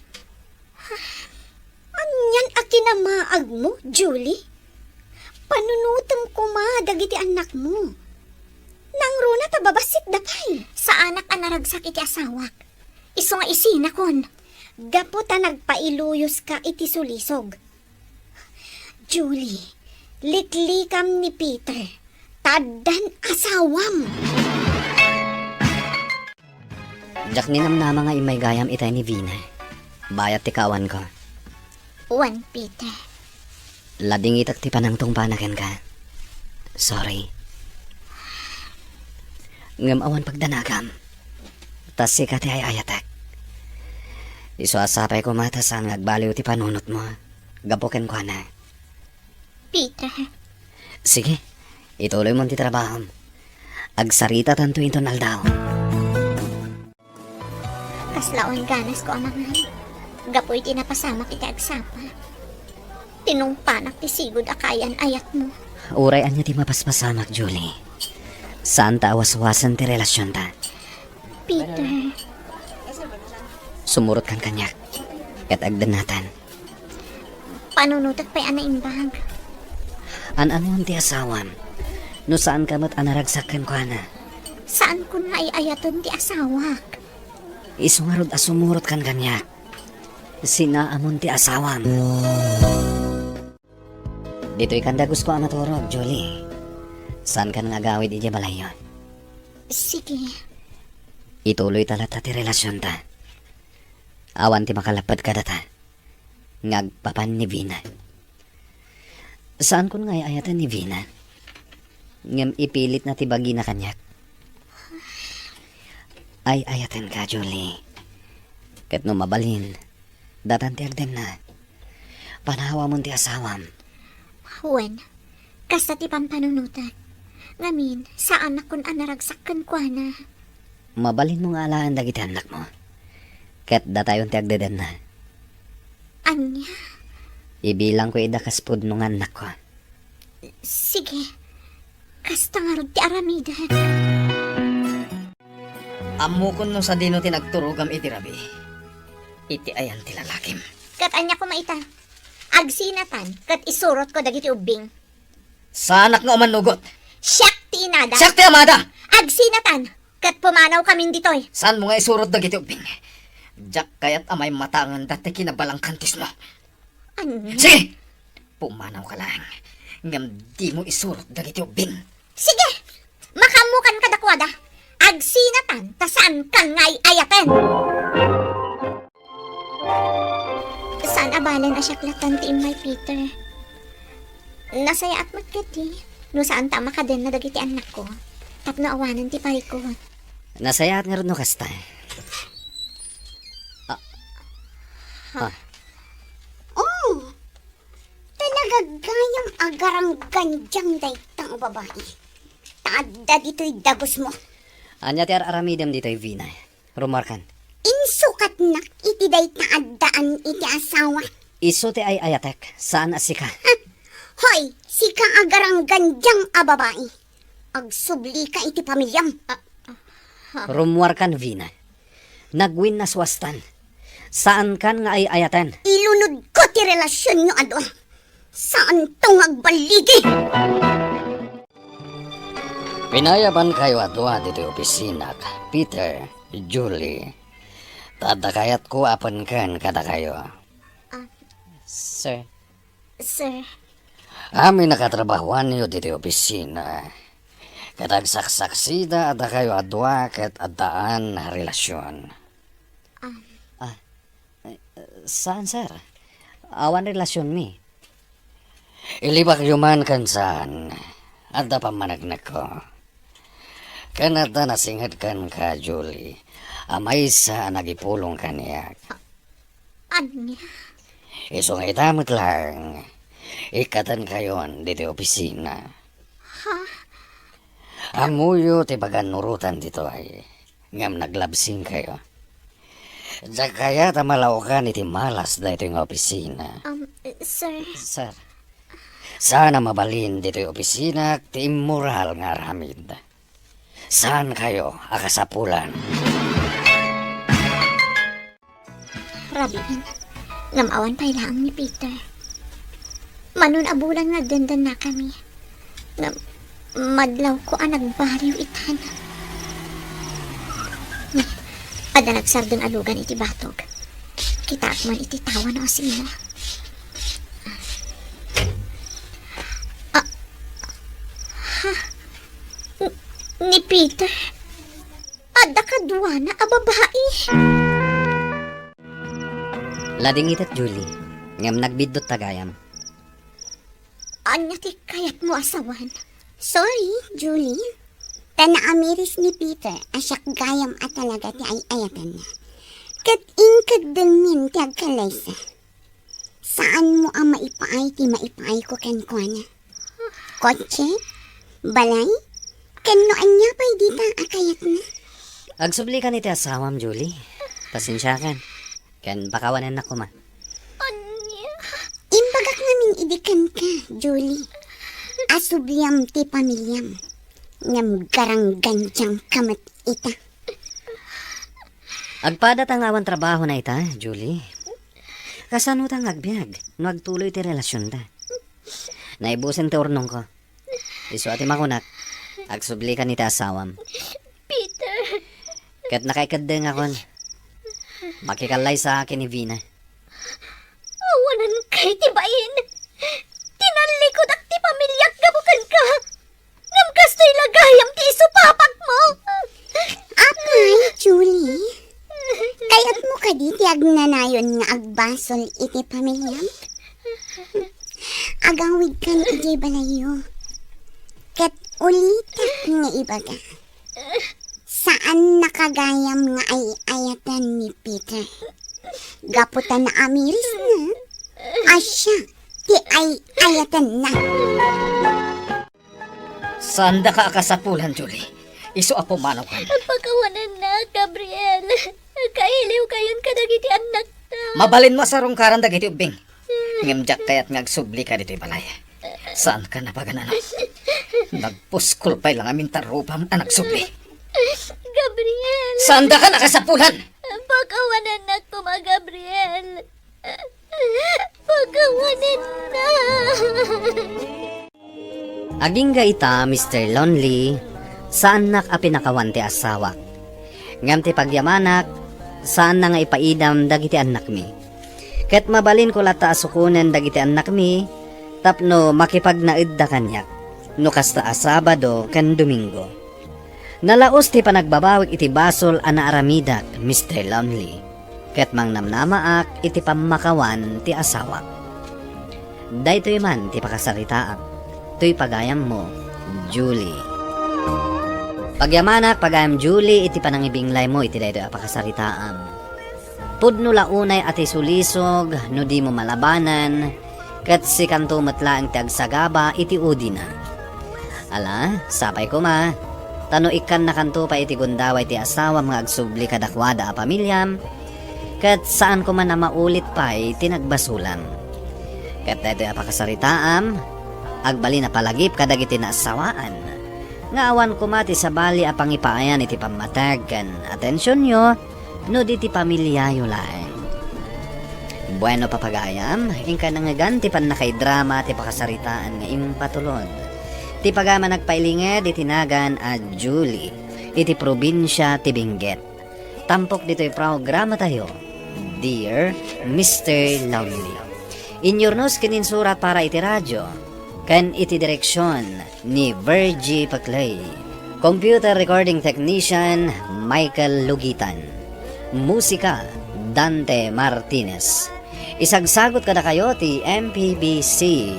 Anian a kinamaagmo, Julie? Panunotem koma dagiti annakmo. Nangruna ta babassit da pay. Saanak a naragsak iti asawak. Isu nga isinakon. Gapu ta nagpailuyoska iti sulisog. Julie, liklikam ni Peter, ta addan asawam. Diak ninamnama nga immaygayam itay ni Vina. Bayat ti kaawanko. Wen, Peter. Ladingitak ti panangtungpana kenka. Sorry. Ngem awan pagdanagam. Ta sika ti ay-ayatek. Isu a sapay koma ta saan nga agbaliw ti panunotmo gapu kenkuana. Peter. Sige, ituloymon ti trabahom. Agsaritatanto inton aldaw. Kasla awan ganasko a mangan. Gapu iti napasamak iti agsapa. Tinungpanak ti sigud a kaayan-ayatmo. Uray ania ti mapaspasamak, Julie. Saan ta a waswasen ti relasionta. Peter. Sumurotkan kaniak. Ket agdennatan. Panunotek pay a naimbag. An-anuem ti asawam? No saanka met a naragsak kenkuana. Saankon nga ay-ayaten ti asawak. Isu ngarud a sumurotkan kaniak. Sinaamon ti asawam. Ditoy kan dagusko a maturog, Julie. Saankan nga agawid idiay balayyo. Sige. Ituloyta latta ti relasionta. Awan ti makalapped kadata nga agpapan ni Vina. Saankon nga ay-ayaten ni Vina. Ngem ipilitna ti bagina kaniak. Ay-ayatenka, Julie. Ket no mabalin, datan ti agdemna. Panawamon ti asawam. Wen, kasta ti pampanunotek. Ngamin, saannakon a naragsak kenkuana. Mabalinmo nga alaen dagiti annakmo. Ket datayon ti agdedenna. Ania? Ibilangko ida kas pudno nga annakko. Sige. Kasta ngarud ti aramidek. Ammokon no sadino ti nagturogam iti rabii. Iti ayan ti lalakim. Ket ania koma ita? Agsinatan, ket isurotko dagiti ubbing. Saanak nga umannugot. Siak ti inada. Siak ti amada. Agsinatan, ket pumanawkamin ditoy. Saanmo nga isurot dagiti ubbing? Diak kayat a maimatanganda ti kinabalangkantismo. Ania? Sige! Pumanawka laeng, ngem dimo isurot dagiti ubbing. Sige! Makaammokan kadakuada. Agsinatan, ta saankan nga ay-ayaten. Saan a balen a siak lattan ti immay, Peter. Nasayaat met ketdi no saanta a makadenna dagiti annakko tapno awanen ti parikut. Nasayaat ngarud no kasta. Ah. Ha? Ah. Oh! Talaga gayam a garanggandiang dayta a babai. Ta adda ditoy dagusmo. Ania ti ar-aramidem ditoy, Vina? Rumuarkan. Insukatnak iti dayta addaan iti asawa. Isu ti ay-ayatek, saan a sika. Ha? Hoy, sika a garanggandiang a babai. Agsublika iti pamiliam. Ah, ah, ha? Rumuarkan, Vina. Nagwinnaswastan. Saankan nga ay-ayaten. Ilunodko ti relasionyo a dua. Saanto nga agballigi. Pinayabankayo a dua ditoy opisinak, Peter, Julie. Ta adda kayatko a penken kadakayo. Ah. Sir. Sir. Amin a katrabahoanyo ditoy opisina. Ket agsaksaksida a dakayo a dua ket addaan a relasion. Ah. Ah, eh, saan, sir? Awan relasionmi. Ilibakyo man ken saan, adda pammaneknekko. Ken adda nasinged kenka, Julie, a maysa a nagipulong kaniak. Ania? Isu nga ita met laeng, ikkatenkayon ditoy opisina. Ha? Ammoyo ti pagannurotan ditoy, ngem naglabsingkayo. Diak kayat a malaokan iti malas daytoy nga opisina. Um, sir. Sir. Saan a mabalin ditoy opisinak ti immoral nga aramid. Saankayo a kasapulan. Rabiin, ngem awan pay laeng ni Peter. Mano a bulan nga agdendennakami. Ngem madlawko a nagbaliw itan. Ni, adda nagsardeng a lugan iti batog. Kitaak man iti tawa no asino. Ah, ha? N-, ni Peter? Adda kaduana a babai. Ladingitek, Julie, ngem nagbiddut ta gayam. Ania ti kayatmo a sawen? Sorry, Julie. Ta naamiris ni Peter a siak gayam a talaga ti ay-ayatenna. Ket inkeddengmin ti agkallaysa. Saanmo a maipaay ti maipaayko kenkuana. Kotse, balay, ken no ania pay dita a kayatna. Agsublikan iti asawam, Julie. Pasensiakan. Ken pakawanennak koma. Ania? Imbagak ngamin idi kenka, Julie. Asubliam ti pamiliam. Ngem garanggandiangka met ita. Agpada ta nga awan trabahona ita, Julie. Kasano ta nga agbiag no agtuloy ti relasionta? Naibusen ti urnongko. Isu a ti makunak, agsublikan iti asawam. Peter. Ket nakaikeddengakon. Makikallaysaak ken ni Vina. Awanen kay ti bain. Tinallikudak ti pamiliak gapu kenka. Ngem kastoy la gayam ti isupapakmo. Apay, Julie? Kayatmo kadi ti agnanayon nga agbasol iti pamiliam? Agawidkan idiay balayyo. Ket ulitek nga ibaga. Saannaka gayam nga ay-ayaten ni Peter. Gapu ta naamirisna a siak ti ay-ayatenna. Saandaka a kasapulan, Julie. Isu a pumanaw kan. Pakawanennak, Gabriel. Kailiwkayon kadagiti annakta. Mabalinmo a sarungkaran dagiti ubbing. Ngem diak kayat nga agsublika ditoy balay. Saanka napagan-anak. Nagpuskol pay la ngamin ta rupam a nagsubli. Gabriel! Saandaka a kasapulan! Pakawanennak koma, Gabriel. Pakawanennak. Agingga ita, Mister Lonely, saannak a pinakawan ti asawak. Ngem ti pagyamanak, saanna nga ipaidam dagiti annakmi. Ket mabalinko latta a sukonen dagiti annakmi tapno makipagnaedda kaniak, no kasta a Sabado ken Domingo. Nalaus ti panagbabawik iti basol a naaramidak, Mister Lonely, ket mangnamnamaak iti pammakawan ti asawak. Daytoy man ti pakasaritaam, toy pagayammo, Julie. Pagyamanak, pagayam Julie, iti panangibinglaymo iti daytoy a pakasaritaam. Pudno la unay a ti sulisog no dimo malabanan, ket sikanto met laeng ti agsagaba iti udina. Ala, sapay koma, ta no ikkannakanto pay iti gundaway ti asawam nga agsubli kadakuada a pamiliam, ket saan koma a maulit pay ti nagbasolam. Ket daytoy a pakasaritaam, agbalin a palagip kadagiti naasawaan, nga awan koma ti sabali a pangipaayan iti pammateg ken atensionyo, no di ti pamiliayo laeng. Bueno, papagayam, inka nangngegan ti pannakaidrama ti pakasaritaan nga impatulod. Ti pagayam a nagpailinged iti nagan a Julie, iti probinsia ti Benguet. Tampok ditoy programatayo, Dear Mister Lonely. Inyurnos ken insurat para iti radio, ken iti direksion ni Virgie Paclay. Computer recording technician, Michael Lugitan. Musika, Dante Martinez. Isagsagot kadakayo ti M P B C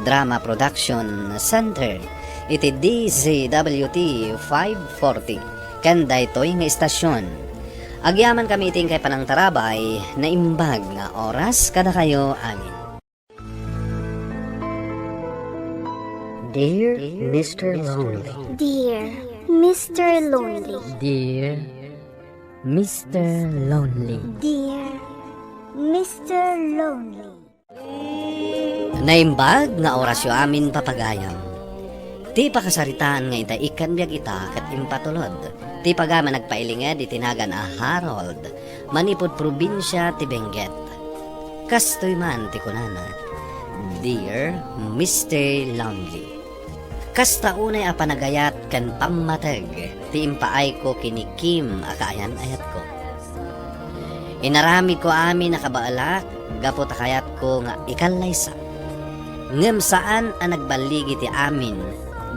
Drama Production Center iti D Z W T five forty ken daytoy nga istasion. Agyamankami iti inkay panangtarabay, naimbag nga oras kadakayo amin. Dear Mister Lonely. Dear Mister Lonely. Dear Mister Lonely. Dear Mister Lonely. Naimbag nga orasyo amin, papagayam. Ti pakasaritaan nga ita ikkan biag ita ket impatulod. Ti pagayam a nagpailinged iti nagan a Harold, manipud probinsia ti Benguet. Kastoy man ti kunana, Dear Mister Lonely. Kasta unay a panagayat ken pammateg ti impaayko ken ni Kim a kaayan-ayatko. Inaramidko amin a kabaelak gapu ta kayatko nga ikallaysa. Ngem saan a nagballigi ti amin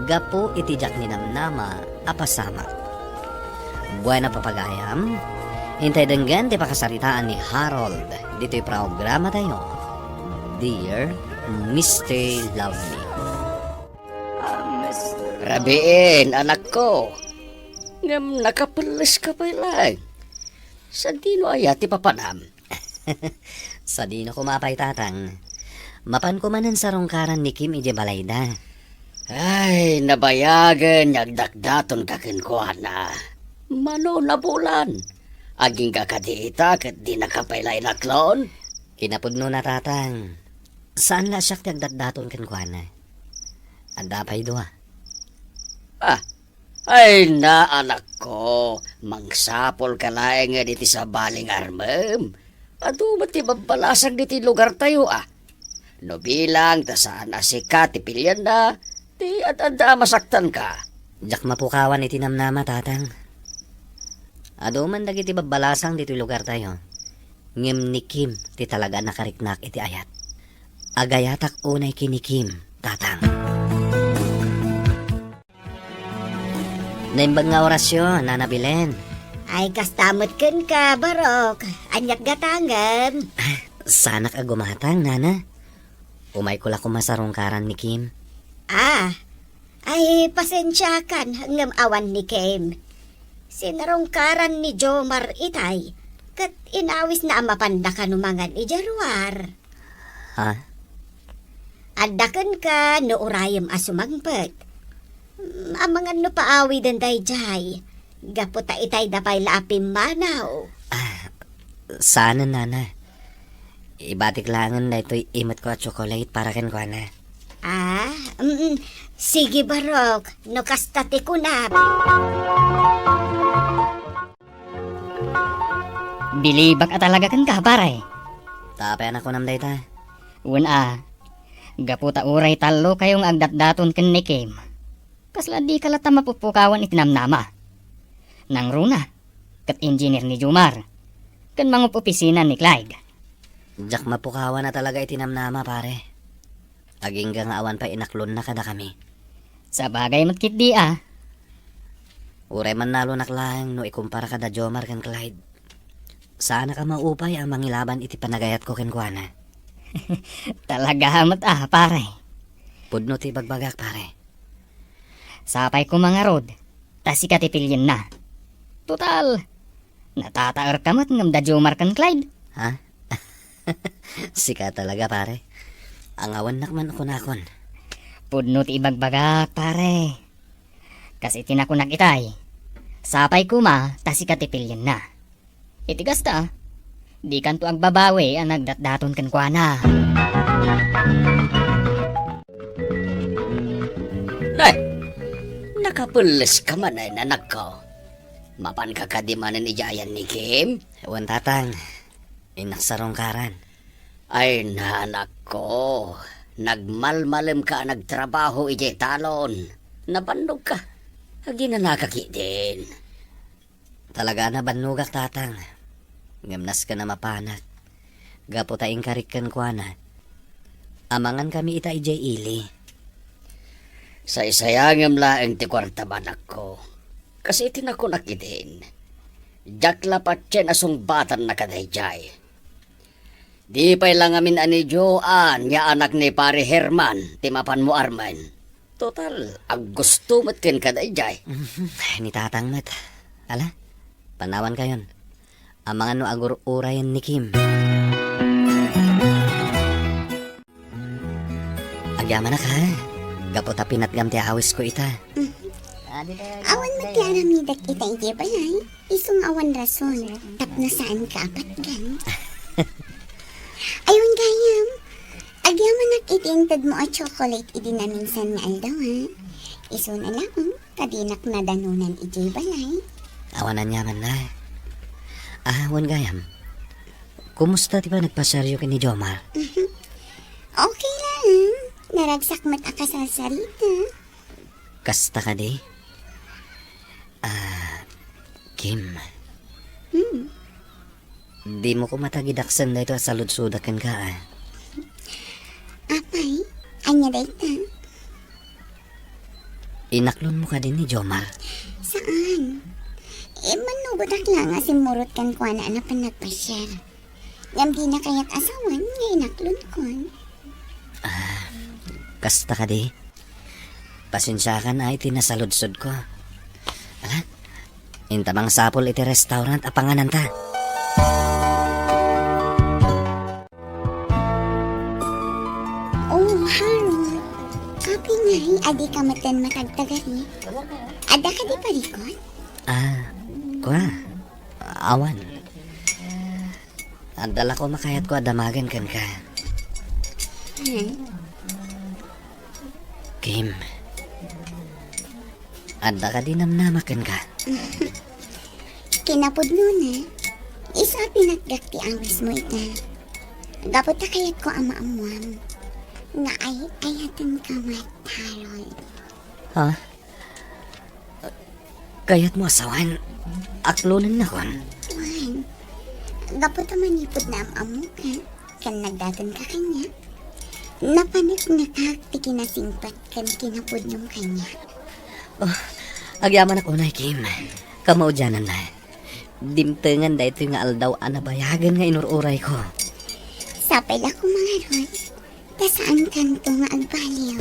gapu iti diak ninamnama a pasamak. Bueno, papagayam, intay denggen ti pakasaritaan ni Harold ditoy programatayo, Dear Mister Lovely. Rabiin, anakko. Ngem nakapelles ka pay laeng. Sadino aya ti papanam? Sadino koma pay, Tatang. Mapanko manen sarungkaran ni Kim idiay balayda. Ay, nabayagen nga agdatdatonka kenkuana. Mano nabulan? Agingga kadi ita ket dinaka pay la inaklon? Kinapudnona, Tatang. Saan la siak ti agdatdaton kenkuana. Adda pay dua. Ah, ay na, anakko, mangsapulka laeng iti sabali nga armem. Adu met ti babbalasang ditoy lugartayo, a. No bilang ta saan a sika ti pilianna, ti ad-adda a masaktanka. Diak mapukawan iti namnama, Tatang. Adu man dagiti babbalasang ditoy lugartayo. Ngem ni Kim ti talaga a nakariknak iti ayat. Agayatak unay ken ni Kim, Tatang. Naimbag nga orasyo, Nana Belen. Ay, kasta met kenka, Barok. Ania't gatangem? Saanak a gumatang, Nana. Umayko la koma sarungkaran ni Kim. Ah, ay, pasensiakan, ngem awan ni Kim. Sinarungkaran ni Jomar itay, ket inawisna a mapanda kano mangan idiay ruar. Ha? Adda kenka no urayem a sumangpet. Amangan no paawiden daydiay. Gapu ta itay da pay la a pimmanaw. Ah, saanen, nana. Ibatik laengen daytoy imetko a chocolate para kenkuana. Ah, mm, sige, Barok, no kasta ti kunam. Bilibak a talaga kenka, pare. Ta apay a nakunam dayta? Wen a, gapu ta uray tallokayo nga agdatdaton ken ni Kim, kasla dika latta mapupukawan iti namnama. Nangruna, ket engineer ni Jomar, ken mangup-opisina ni Clyde. Diak mapukawan a talaga iti namnama, pare. Agingga nga awan pay inaklonna kadakami. Sabagay met ketdi a. Uray mannalonak laeng no ikumpara kada Jomar ken Clyde. Saanak a maupay a mangilaban iti panagayatko kenkuana. Talaga met a, pare. Pudno ti ibagbagak, pare. Sapay koma ngarud, ta sika ti pilienna. Total, natataerka met ngem da Jomar ken Clyde. Ha? Sika talaga, pare. Angawannak man a kunakon. Pudno ti ibagbagak, pare. Kas iti nakunak itay, sapay koma ta sika ti pilienna. Iti kasta, dikanto agbabawi a nagdatdaton kenkuana. Nay, nakapelles ka man ay, anakko. Mapanka kadi manen idiay ayan ni Kim? Wen, tatang. Innak sarungkaran. Ay, anakko, nagmalmalemka a nagtrabaho idiay talon. Nabannogka. Aginanaka ketdin. Talaga a nabannogak, tatang. Ngem nasken a mapanak. Gapu ta inkarik kenkuana, amangan kami ita idiay ili. Saysayangem laeng ti kuartam, anakko. Kas iti nakunak ketdin, diak la patien a sungbatanna kadaydiay. Di pay la ngamin a ni Joan nga anak ni Pare Herman ti mapanmo armen. Total, aggusto met kenka daydiay. Ni tatang met. Ala, panawankayon. Amangan no agur-urayen ni Kim. Agyamanak, ha? Gapu ta pinatgam ti awisko ita. Awan met ti aramidek ita idiay balay. Isu nga awan rason tapno saanka a patgan. Ay, wen gayam, agyamanak iti intedmo a chocolate idi naminsan nga aldaw, ha? Isuna laeng ta dinak nadanonan idiay balay. Awan aniamanna. Ah, wen gayam, kumusta ti panagpasiaryo ken ni Jomar? Okay laeng. Naragsak met a kasarsarita. Kasta kadi? Ah, Kim. Hmm. Dimo koma tagidaksen daytoy a saludsodak kenka, a? Apay, ania dayta? Inaklonmo kadi ni Jomar? Saan. Immannugotak la nga simmurot kenkuana a napan nagpasiar. Ngem dina kayat a sawen nga inaklonkon. Ah, kasta kadi? Pasensiakan a iti nasaludsodko. Ala, inta mangsapul iti restaurant a pangananta. Oh, Harold. Apay ngay, adika metten matagtagari? Adda kadi parikut? Ah, kua. Awan. Adda la koma kayatko a damagen kenka. Hmm? Kim, adda kadi namnama kenka? Kinapudnona, isu a pinatgak ti awismo ita. Gapu ta kayatko a maammuam nga ay-ayatenka met, Harold. Ha? Kayatmo a sawen, aklonennakon? Wen, gapu ta manipud naam-ammoka ken nagdatonka kaniak, napaneknekak ti kinasingpet ken kinapudnom kaniak. Oh, agyamanak unay, Kim. Kamaudiananna. Dimtengen daytoy nga aldaw a nabayagen nga inur-urayko. Sapay la koma ngarud, ta saankanto nga agbaliw.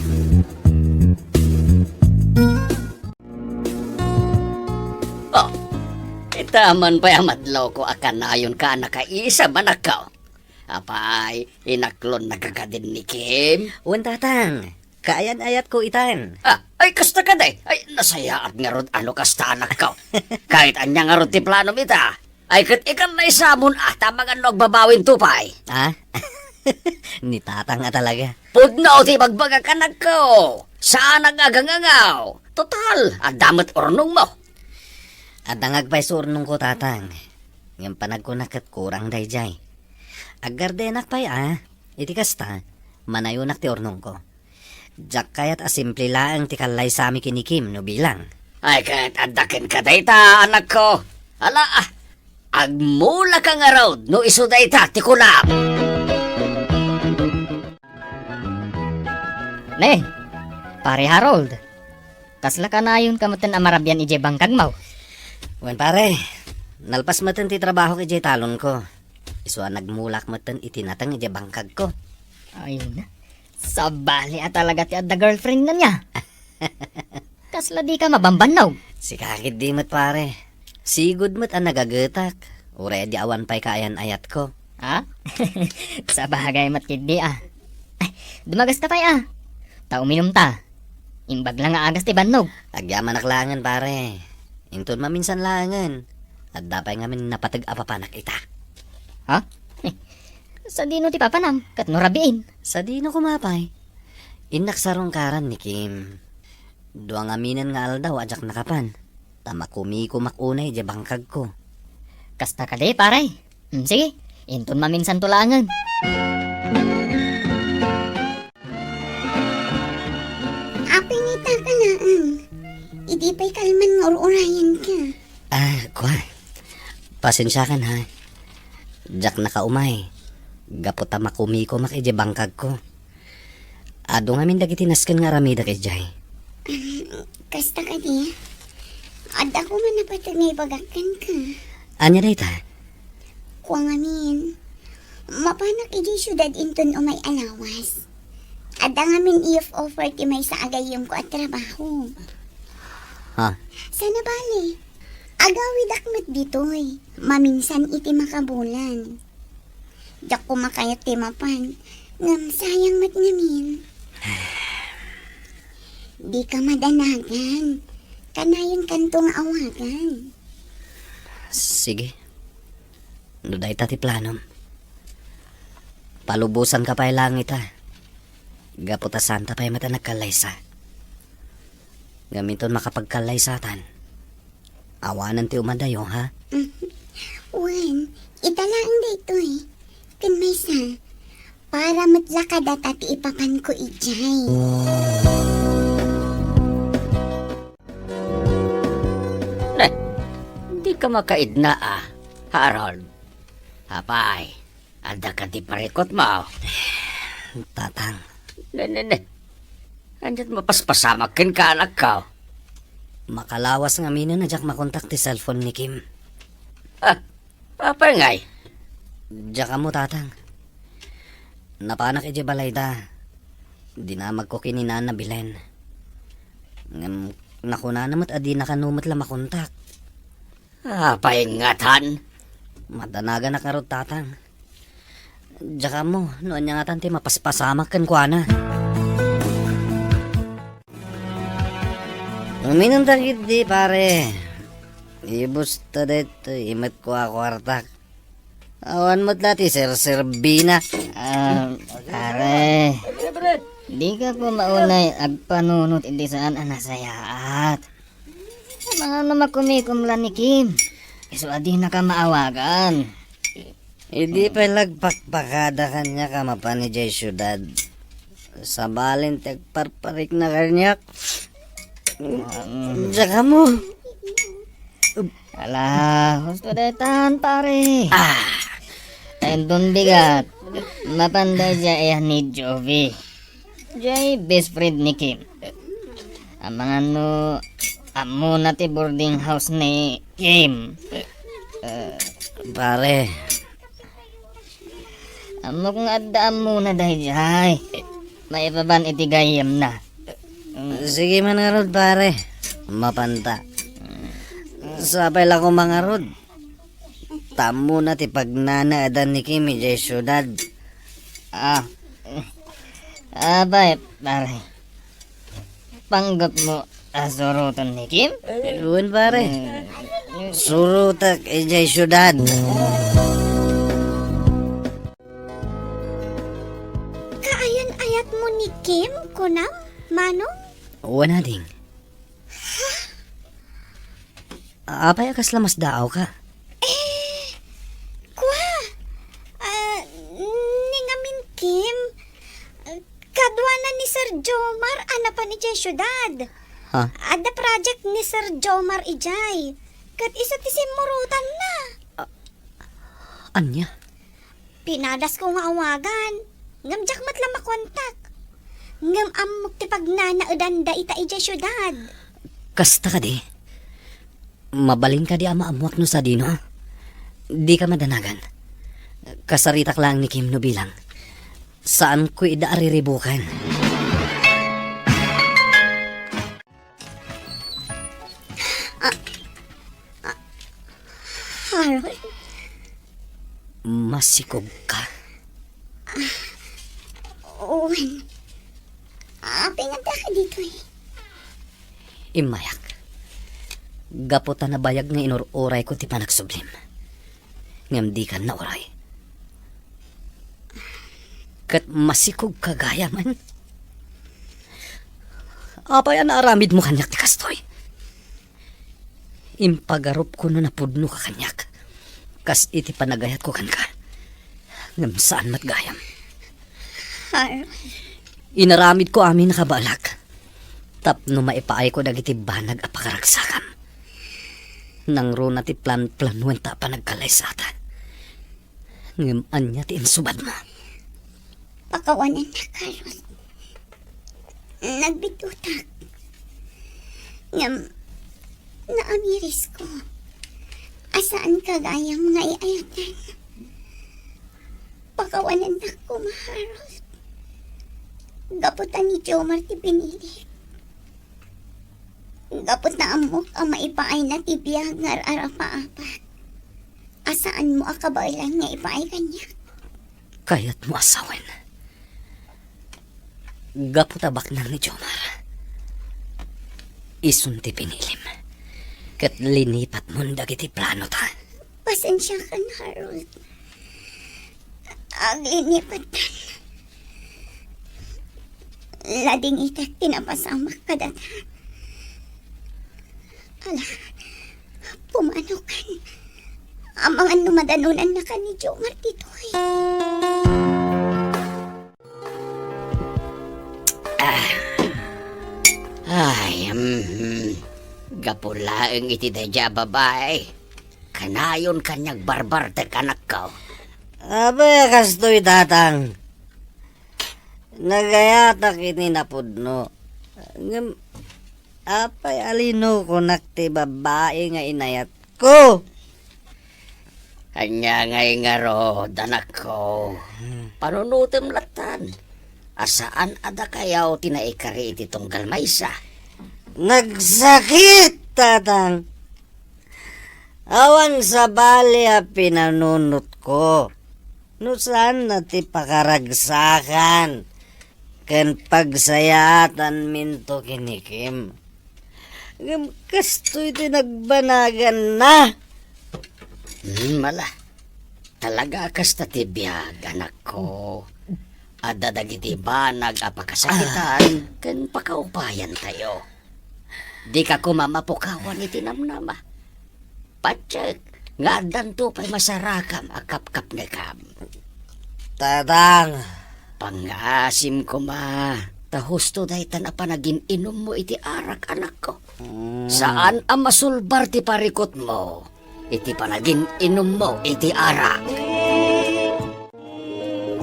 Oh, ita man pay a madloko a kanayonka a nakaisab, anakko. Apay, inaklonnaka kadin ni Kim? Wen, tatang. Kaayat-ayatko itan. Ah, Ay, kasta kadi. Ay, nasayaat ngarud no kasta, anakko. Kahit ania ngarud ti planom ita. Ay, ket ikan na isamon, ah, ta maganno agbabawin tupay. Ah? Ni tatang a talaga. Pudno ti bagbagak, anakko. Saan nga agangangaw. Total, adda met urnongmo. Adda nga agpayso urnongko, tatang. Ngem panagkunak ket kurang daydiay. Aggardenak pay, a. Iti kasta, manayonak ti urnongko. Diak kayat a simple laeng ti kallaysami ken ni Kim no bilang. Ay, ket adda kenka dayta, anakko. Ala, ah, agmulaka ngarud no isu dayta ti kunam. Ne, Pare Harold, kasla kanayonka metten a marabian idiay bangkagmo? Wen, pare, nalpas metten ti trabahok idiay talonko. Isu a nagmulak metten iti nateng idiay bangkagko. Ay na, sabali a talaga ti adda girlfriendna nia. Kasla dika mabambannog? Sika ketdi met, pare. Sigud met a nagagetak. Uray di awan pay kaayan-ayatko. Ha? Sabagay met ketdi, a. Ay, dumagaska pay, a. Ta uminumta. Imbag la nga agas ti bannog. Agyamanak laengen, pare. Inton maminsan laengen, adda pay ngamin napateg a papanak ita. Ha? Sadino ti papanam? Ket no rabiin? Sadino koma pay? Innak sarungkaran ni Kim. Dua ngaminen nga aldaw a diak nakapan. Ta makumikomak unay idiay bangkagko. Kasta kadi, pare? Hmm, sige, inton maminsanto laengen. Apay nga ita ka laeng? Idi pay kalman nga ur-urayenka. Ah, kua. Pasensiakan, ha. Diak nakaumay. Gapu ta makumikomak idiay bangkagko. Adu ngamin dagiti nasken nga aramidek idiay. Ah, kasta kadi? Adda koma napateg nga ibagak kenka. Ania dayta? Kua ngamin, mapanak idiay siudad inton umay a lawas. Adda ngamin iyuf-offer ti maysa a gayyemko a trabaho. Ha? Sana bale, agawidak met ditoy, maminsan iti makabulan. Diak koma kayat ti mapan, ngem sayang met ngamin. Dika madanagan, kanayonkanto nga awagan. Sige. No dayta ti planom, palubosanka pay laeng ita. Gapu ta saanta pay met a nagkallaysa. Ngem inton makapagkallaysatan, awanen ti umadayo, ha? Mhm. Wen, ita laeng daytoy. Ken maysa, para met la kadata ti ipapanko idiay. Ne, dika makaidna, a, Harold. Apay, adda kadi parikutmo? Tatang. Ne, ne, ne. Ania't mapaspasamak kenka, anakko? Makalawas ngaminen a diak makontak ti cellphone ni Kim. Ah, apay ngay? Diak ammo, tatang. Napanak idiay balayda. Dinamagko ken ni Nana Belen. Ngem nakunana met a dina kano met la makontak. Apay ngatan? Madanaganak ngarud, tatang. Diak ammo no ania ngatan ti mapaspasamak kenkuana. Uminumta ketdi, pare. Ibusta daytoy, imetko a kuartak. Awan met la ti serserbinak. Ah, pare. Dika koma unay agpanunot iti saan a nasayaat. Amangan no makumikom la ni Kim. Isu a dinaka maawagan. Idi pay la agpakpakada kaniak a mapan idiay siudad, sabalen ti agparparikna kaniak. Mm. Diak ammo. Ala, husto daytan, pare. Ah. Ay, don bigat. Mapan daydiay a ni Jovi. Jay best friend ni Kim. Amangan no ammona ti boarding house ni Kim. Eh, pare. Ammok nga adda ammona daydiay. Maipapan iti gayyemna. Sige man ngarud, pare. Mapanta. Sapay la koma ngarud. Ta ammona ti pagnanaadan ni Kim idiay siudad. Ah. Apay, pare. Panggepmo a suroten ni Kim? Wen, pare. Hmm. Surotek idiay siudad. Kaayan-ayatmo ni Kim, kunam, Manong? Wen, ading. Apay a kasla masdaawka? Eh, kua, ah, ni ngamin, Kim, kaduana ni Sir Jomar a napan idiay siudad. Ha? Adda project ni Sir Jomar idiay. Ket isu ti simmurotanna. Ah, ania? Pinadasko nga awagan, ngem diak met la makontak. Ngem ammok ti pagnanaedanda ita idiay siudad. Kasta kadi? Mabalin kadi a maammuak no sadino? Dika madanagan. Kasaritak laeng ni Kim no bilang. Saanko ida a riribuken. Ah, ah, Harold? Masikog ka? Ah, wen. Apay nga adda ka ditoy? Immayak. Gapu ta nabayag nga inur-urayko ti panagsublim. Ngem dika nauray. Ket masikog ka gayamen. Apay a naaramidmo kaniak ti kastoy? Impagarupko no napudnoka kaniak, kas iti panagayatko kenka. Ngem saan met gayam. Har- Inaramidko amin a kabaelak tapno maipaayko dagiti banag a pakaragsakam. Nangruna ti plan-planuenta a panagkalaysata. Ngem ania ti insubadmo? Pakawanennak, Carlos. Nagbitutak. Ngem, naamirisko a saanka gayam nga iayatan. Pakawanennak koma, Harold. Gapu ta ni Jomar ti pinilik. Gapu ta ammok a maipaayna ti biag nga ar-arapaapak a saanmo a kabaelan nga ipaay kaniak. Kayatmo a sawen. Gapu ta baknang ni Jomar, isun ti pinilim, ket linipatmon dagiti planota. Pasensiakan, Harold. Aglinipatan. Ladingitek ti napasamak kadata. Ala, pumanokan. Amangan no madanonannaka ni Jomar ditoy. Ah. Ay, mhm. Gapu laeng iti daydiay a babai. Kanayon kaniak barbartek, anakko. Apay a kastoy, tatang? Nagayatak iti napudno. Ngem, apay a linokonak ti babai nga inayatko? Ania ngay ngarud, anakko? Hmm. Panunotem lattan a saan a dakayo ti naikari iti tunggal maysa. Nagsakit, tatang. Awan sabali a pinanunotko no saanna ti pakaragsakan ken pagsayaatanminto ken ni Kim. Ngem kastoy ti nagbanaganna. Hmm, ala. Talaga a kasta ti biag, anakko. Adda dagiti banag a pakasakitan ken pakaupayantayo. Dika koma mapukawan iti namnama. Patiek nga addanto pay masarakam a kapkapnekam. Tatang. Pangngaasim koma, ta husto daytan a panagin-inummo iti arak, anakko. Mm. Saan a masulbar ti parikutmo iti panagin-inummo iti arak.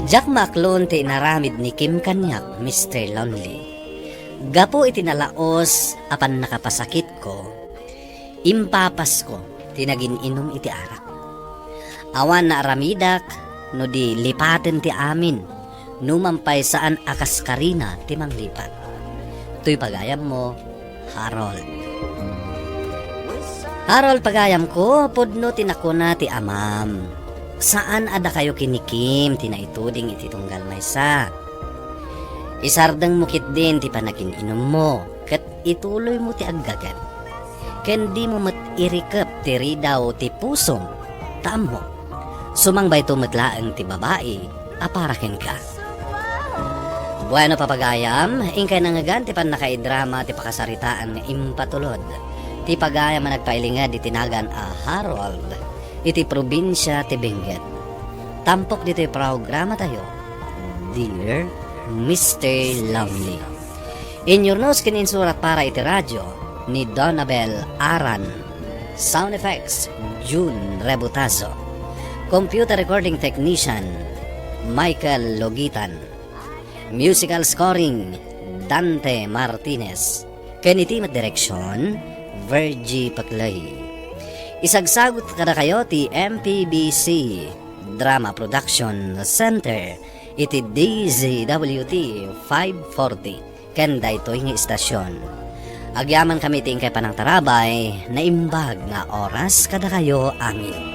Diak maaklon ti inaramid ni Kim kaniak, Mister Lonely. Gapu iti nalaos a pannakapasakitko, impapasko ti nagin-inum iti arak. Awan naaramidak no di lipaten ti amin, numan pay saan a kaskarina ti manglipat. Toy pagayammo, Harold. Harold, pagayamko, pudno ti nakuna ti amam. Saan a dakayo ken ni Kim ti naituding iti tunggal maysa. Isardengmo ketdin ti panagin-inummo, ket ituloymo ti aggaget. Ken dimo met irikep ti ridaw ti pusom, ta ammok, sumangbay to met laeng ti babai a para kenka. Bueno, papagayam, inkay nangngegan ti pannakaidrama ti pakasaritaan nga impatulod ti pagayam a nagpailinged iti nagan a Harold iti probinsia ti Benguet. Tampok ditoy programatayo, Dear Mister Lonely. Inyurnos ken insurat para iti radio ni Donabel Aran. Sound effects, June Rebutazo. Computer recording technician, Michael Logitan. Musical scoring, Dante Martinez. Ken iti met direksyon, Virgie Paclay. Isagsagut kadakayo ti M P B C Drama Production Center iti D Z W T five forty ken daytoy nga istasyon. Agyamankami iti inkay panangtarabay, naimbag nga oras kadakayo amin.